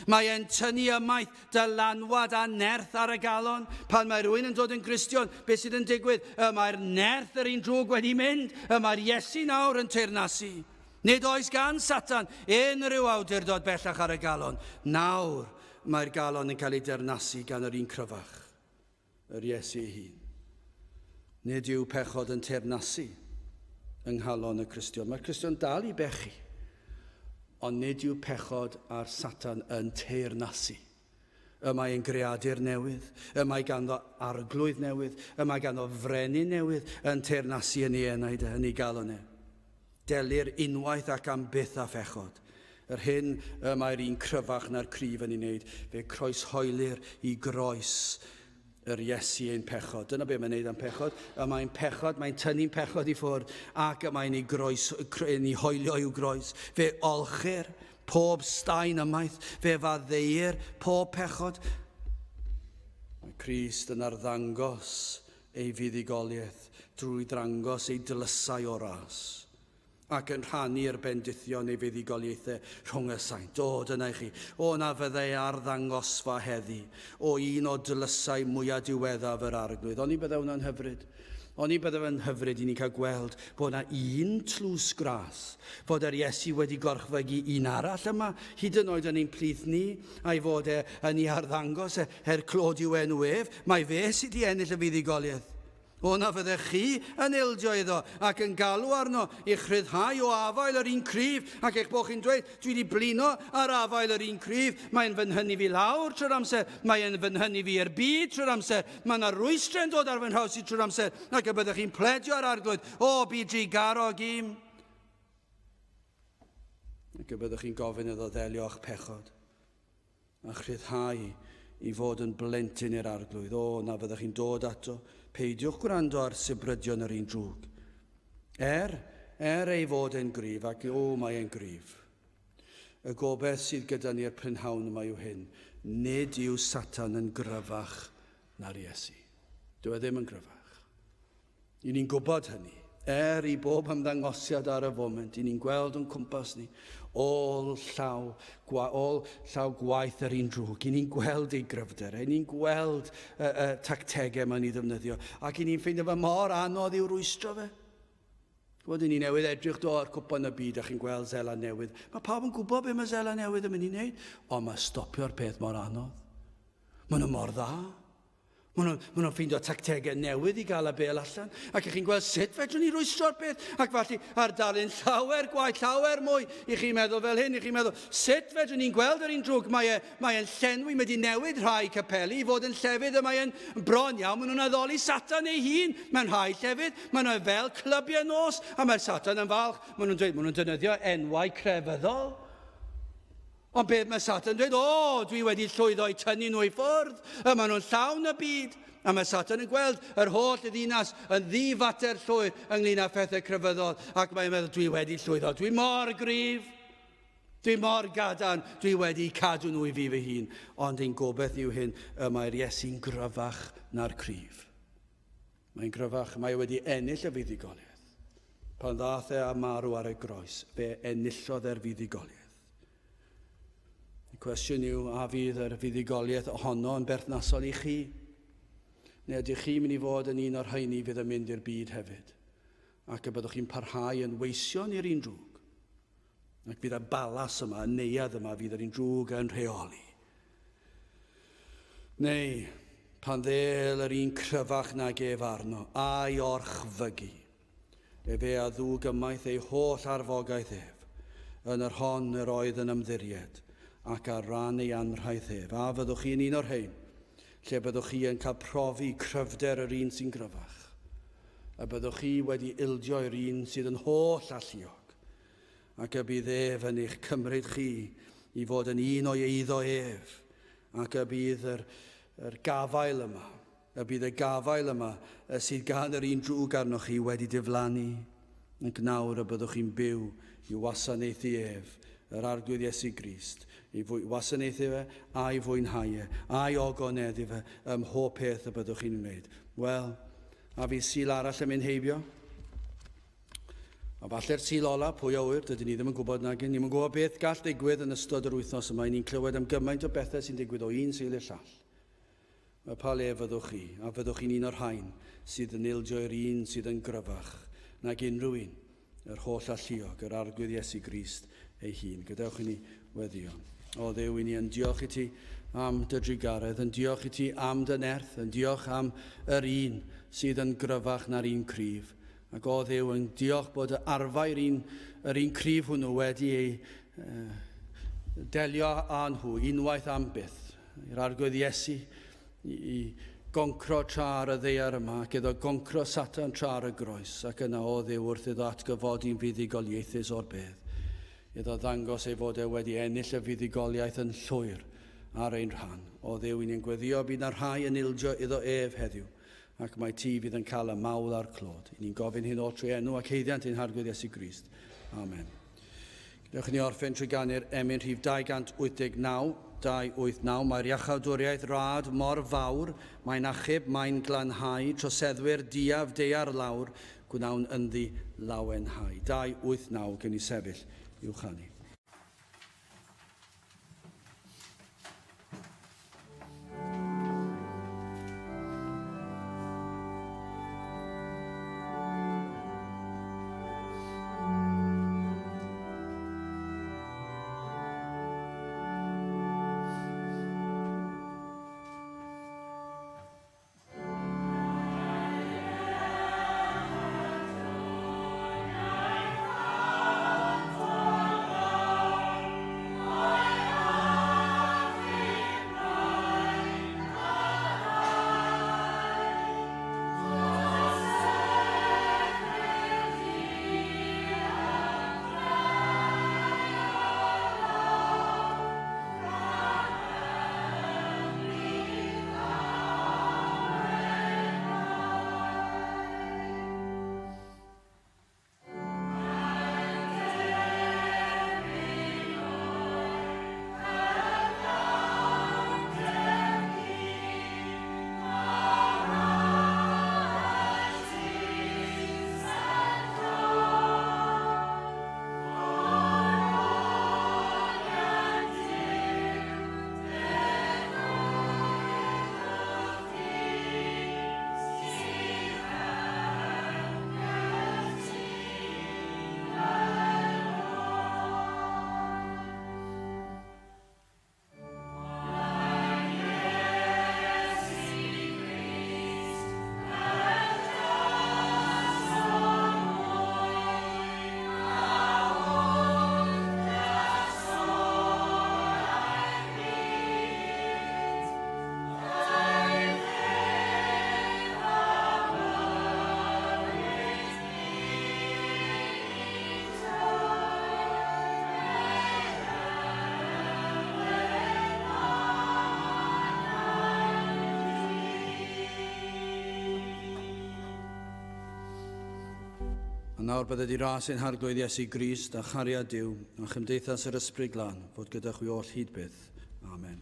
Mae e'n tynnu ymaith dylanwad a nerth ar y galon. Pan mae rhywun yn dod yn Gristion, beth sydd yn digwydd? Y mae'r nerth yr un drwg wedi mynd. Y mae'r Iesu nawr yn teyrnasu. Nid oes gan Satan unrhyw awdurdod bellach ar y galon. Nawr mae'r galon yn cael ei deyrnasu gan yr un cryfach, yr Iesu ei hun. Nid yw pechod yn teyrnasu yng nghalon y Cristion. Mae'r Cristion dal i bechu, ond nid yw pechod a'r Satan yn teyrnasu. Y mae yn greadur newydd, y mae ganddo arglwydd newydd, y mae ganddo frenin newydd yn teyrnasu yn ei enaid e, yn ei galon e. Delir unwaith ac am byth â phechod. Yr hyn y mae'r un cryfach na'r cryf yn ei wneud, fe croeshoelir i groes yr Iesu ein pechod. Dyna be mae'n neud am pechod. Y mae'n pechod, mae'n tynnu'n pechod i ffwrdd ac y mae'n ei, groes, yn ei hoelio i'w groes. Fe olchir pob staen ymaith, fe faddeuir pob pechod. Mae Crist yn arddangos ei fuddugoliaeth drwy ddangos ei dlysau o ras ac yn rhannu'r bendithion ei fuddugoliaethau rhwng y saint. O, dyna i chi. O, na fyddai arddangosfa heddi o un o dlysau mwyaf diweddaf yr Arglwydd. Oni bydde hwnna'n hyfryd? Oni bydde fe'n hyfryd i ni cael gweld bod yna un tlws gras, fod yr Iesu wedi gorchfygu un arall yma, hyd yn oed yn ein plith ni, a'i fod e yn ei arddangos e, er clod i'w enw ef, mai fe sydd wedi ennill y fuddugoliaeth. O na fyddech chi yn ildio iddo ac yn galw arno i'ch rhyddhau o afael yr un cryf, ac eich bod chi'n dweud, dwi wedi blino ar afael yr un cryf, mae'n fy nhynnu fi lawr trwy'r amser, mae'n fy nhynnu fi i'r byd trwy'r amser, mae yna rwystrau yn dod ar fy nhraws i trwy'r amser, ac y byddech chi'n pledio ar Arglwydd, o, bu drugarog i'm. Ac y byddech chi'n gofyn iddo ddelio â'ch pechod. A'ch rhyddhau i fod yn blentyn i'r Arglwydd. O, na fyddech chi'n dod ato. Peidiwch gwrando ar sibrydion yr un drwg. Er, er ei fod e'n gryf, ac o, mae e'n gryf. Y gobaith sydd gyda ni'r prynhawn yma yw hyn. Nid yw Satan yn gryfach na'r Iesu. Dyw e ddim yn gryfach. I ni'n gwybod hynny. Er i bob ymddangosiad ar y foment, i ni'n gweld o'n cwmpas ni, ôl llaw, gwa, ôl llaw gwaith yr un drwg. I ni'n gweld ei gryfder, i ni'n gweld y, y tactegau mae'n ei ddefnyddio, ac i ni'n ffeindio fe mor anodd i'w rwystro fe. Gwybod, i ni newydd edrych do ar cwpan y byd a chi'n gweld Seland Newydd. Mae pawb yn gwybod beth mae Seland Newydd yn mynd i wneud, ond mae stopio'r peth mor anodd. Maen nhw mor dda. Maen nhw'n ma nhw ffeindio tactegau newydd i gael y bel allan. Ac ych chi'n gweld sut fedrwn ni rwystro'r peth. Ac falle ar darlun llawer gwaith, llawer mwy, i chi'n meddwl fel hyn, i chi'n meddwl, sut fedrwn ni'n gweld yr un drwg? Mae e, mae e'n llenwi, mae wedi newid rhai capeli i fod yn llefydd y mae e'n bron iawn. Maen nhw'n addoli Satan ei hun mewn rhai llefydd. Maen nhw fel clybiau nos, a mae'r Satan yn falch. Maen nhw'n dweud, maen nhw'n defnyddio enwau crefyddol. Ond beth mae Satan yn dweud? O, dwi wedi llwyddo i tynnu nhw i ffwrdd. Y maen nhw'n llawn y byd. A mae Satan yn gweld yr holl ddinas yn ddi-fater llwyr ynglyn â phethau crefyddol. Ac mae'n meddwl, dwi wedi llwyddo. Dwi mor gryf. Dwi mor gadarn. Dwi wedi cadw nhw i fi fy hun. Ond ein gobeith yw hyn, y mae'r Iesu'n gryfach na'r cryf. Mae'n gryfach, mae e wedi ennill y fuddugoliaeth. Pan ddaeth e a marw ar y groes, fe enillodd e'r fuddugoliaeth. Y cwestiwn yw, a fydd yr fuddugoliaeth ohono yn berthnasol i chi? Neu ydych chi'n mynd i fod yn un o'r rheini fydd yn mynd i'r byd hefyd, ac y byddwch chi'n parhau yn weision i'r un drwg? Ac fydd y balas yma, y neuadd yma, fydd yr un drwg yn rheoli. Neu, pan ddêl yr un cryfach nag ef arno, a'i orchfygu, efe a ddwg ymaith ei holl arfogaeth ef, yn yr hon yr oedd yn ymddiried, ac ar ran ei anrhaith ef. A fyddwch chi yn un o'r rhain, lle byddwch chi yn cael profi cryfder yr un sy'n gryfach, y byddwch chi wedi ildio i'r un sydd yn holl alluog, ac y bydd ef yn eich cymryd chi i fod yn un o'i eiddo ef, ac y bydd yr, yr gafael yma, y bydd y gafael yma y sydd gan yr un drwg arnoch chi wedi diflannu, ac nawr y byddwch chi'n byw i wasanaethu ef, yr Arglwydd Iesu Grist, i fwy, wasanaethu fe, a'i fwynhau e, a'i ogoneddu fe ym mhob peth y byddwch chi'n wneud. Wel, a fydd Sul arall yn mynd heibio? A falle'r Sul ola, pwy a ŵyr, dydyn ni ddim yn gwybod nag yn. Ni'm yn gwybod beth gall ddigwydd yn ystod yr wythnos yma. Ni'n clywed am gymaint o bethau sy'n digwydd o un Sul i'r llall. Mae pa le fyddwch chi, a fyddwch chi'n un o'r rhain sydd yn ildio i'r un sydd yn gryfach nag unrhyw un, yr holl alluog, yr Arglwydd Iesu Grist ei hun. Gadewch i ni weddio. O Dduw, i ni yn diolch i ti am dy drugaredd, yn diolch i ti am dy nerth, yn diolch am yr un sydd yn gryfach na'r un cryf. Ac o Dduw, yn diolch bod y arfau'r un, yr un cryf hwnnw wedi ei delio â nhw unwaith am byth. I'r Arglwydd Iesu i, i goncro tra ar y ddaear yma, ac iddo goncro Satan tra ar y groes, ac yna o Dduw wrth iddo atgyfodi'n fuddugoliaethus o'r bedd, iddo ddangos ei fod e wedi ennill y fuddugoliaeth yn llwyr ar ein rhan. O Dduw, i ni'n gweddio bydd na rhai yn ildio iddo ef heddiw, ac mai ti fydd yn cael y mawl a'r clod. I ni'n gofyn hyn oll trwy enw ac haeddiant ein Harglwydd Iesu Grist. Amen. Gadewch i ni orffen trwy ganu'r emyn rhif 289, 289. Mae'r iachawdwriaeth rad mor fawr, mae'n achub, mae'n glanhau, troseddwyr diaf deiar lawr, gwnawn ynddi lawenhau. 289, gen i sefyll i'w chanu. A nawr bydded i ras ein Harglwydd Iesu Grist a chariad Duw a chymdeithas yr Ysbryd Glân fod gyda chwi oll hyd byth. Amen.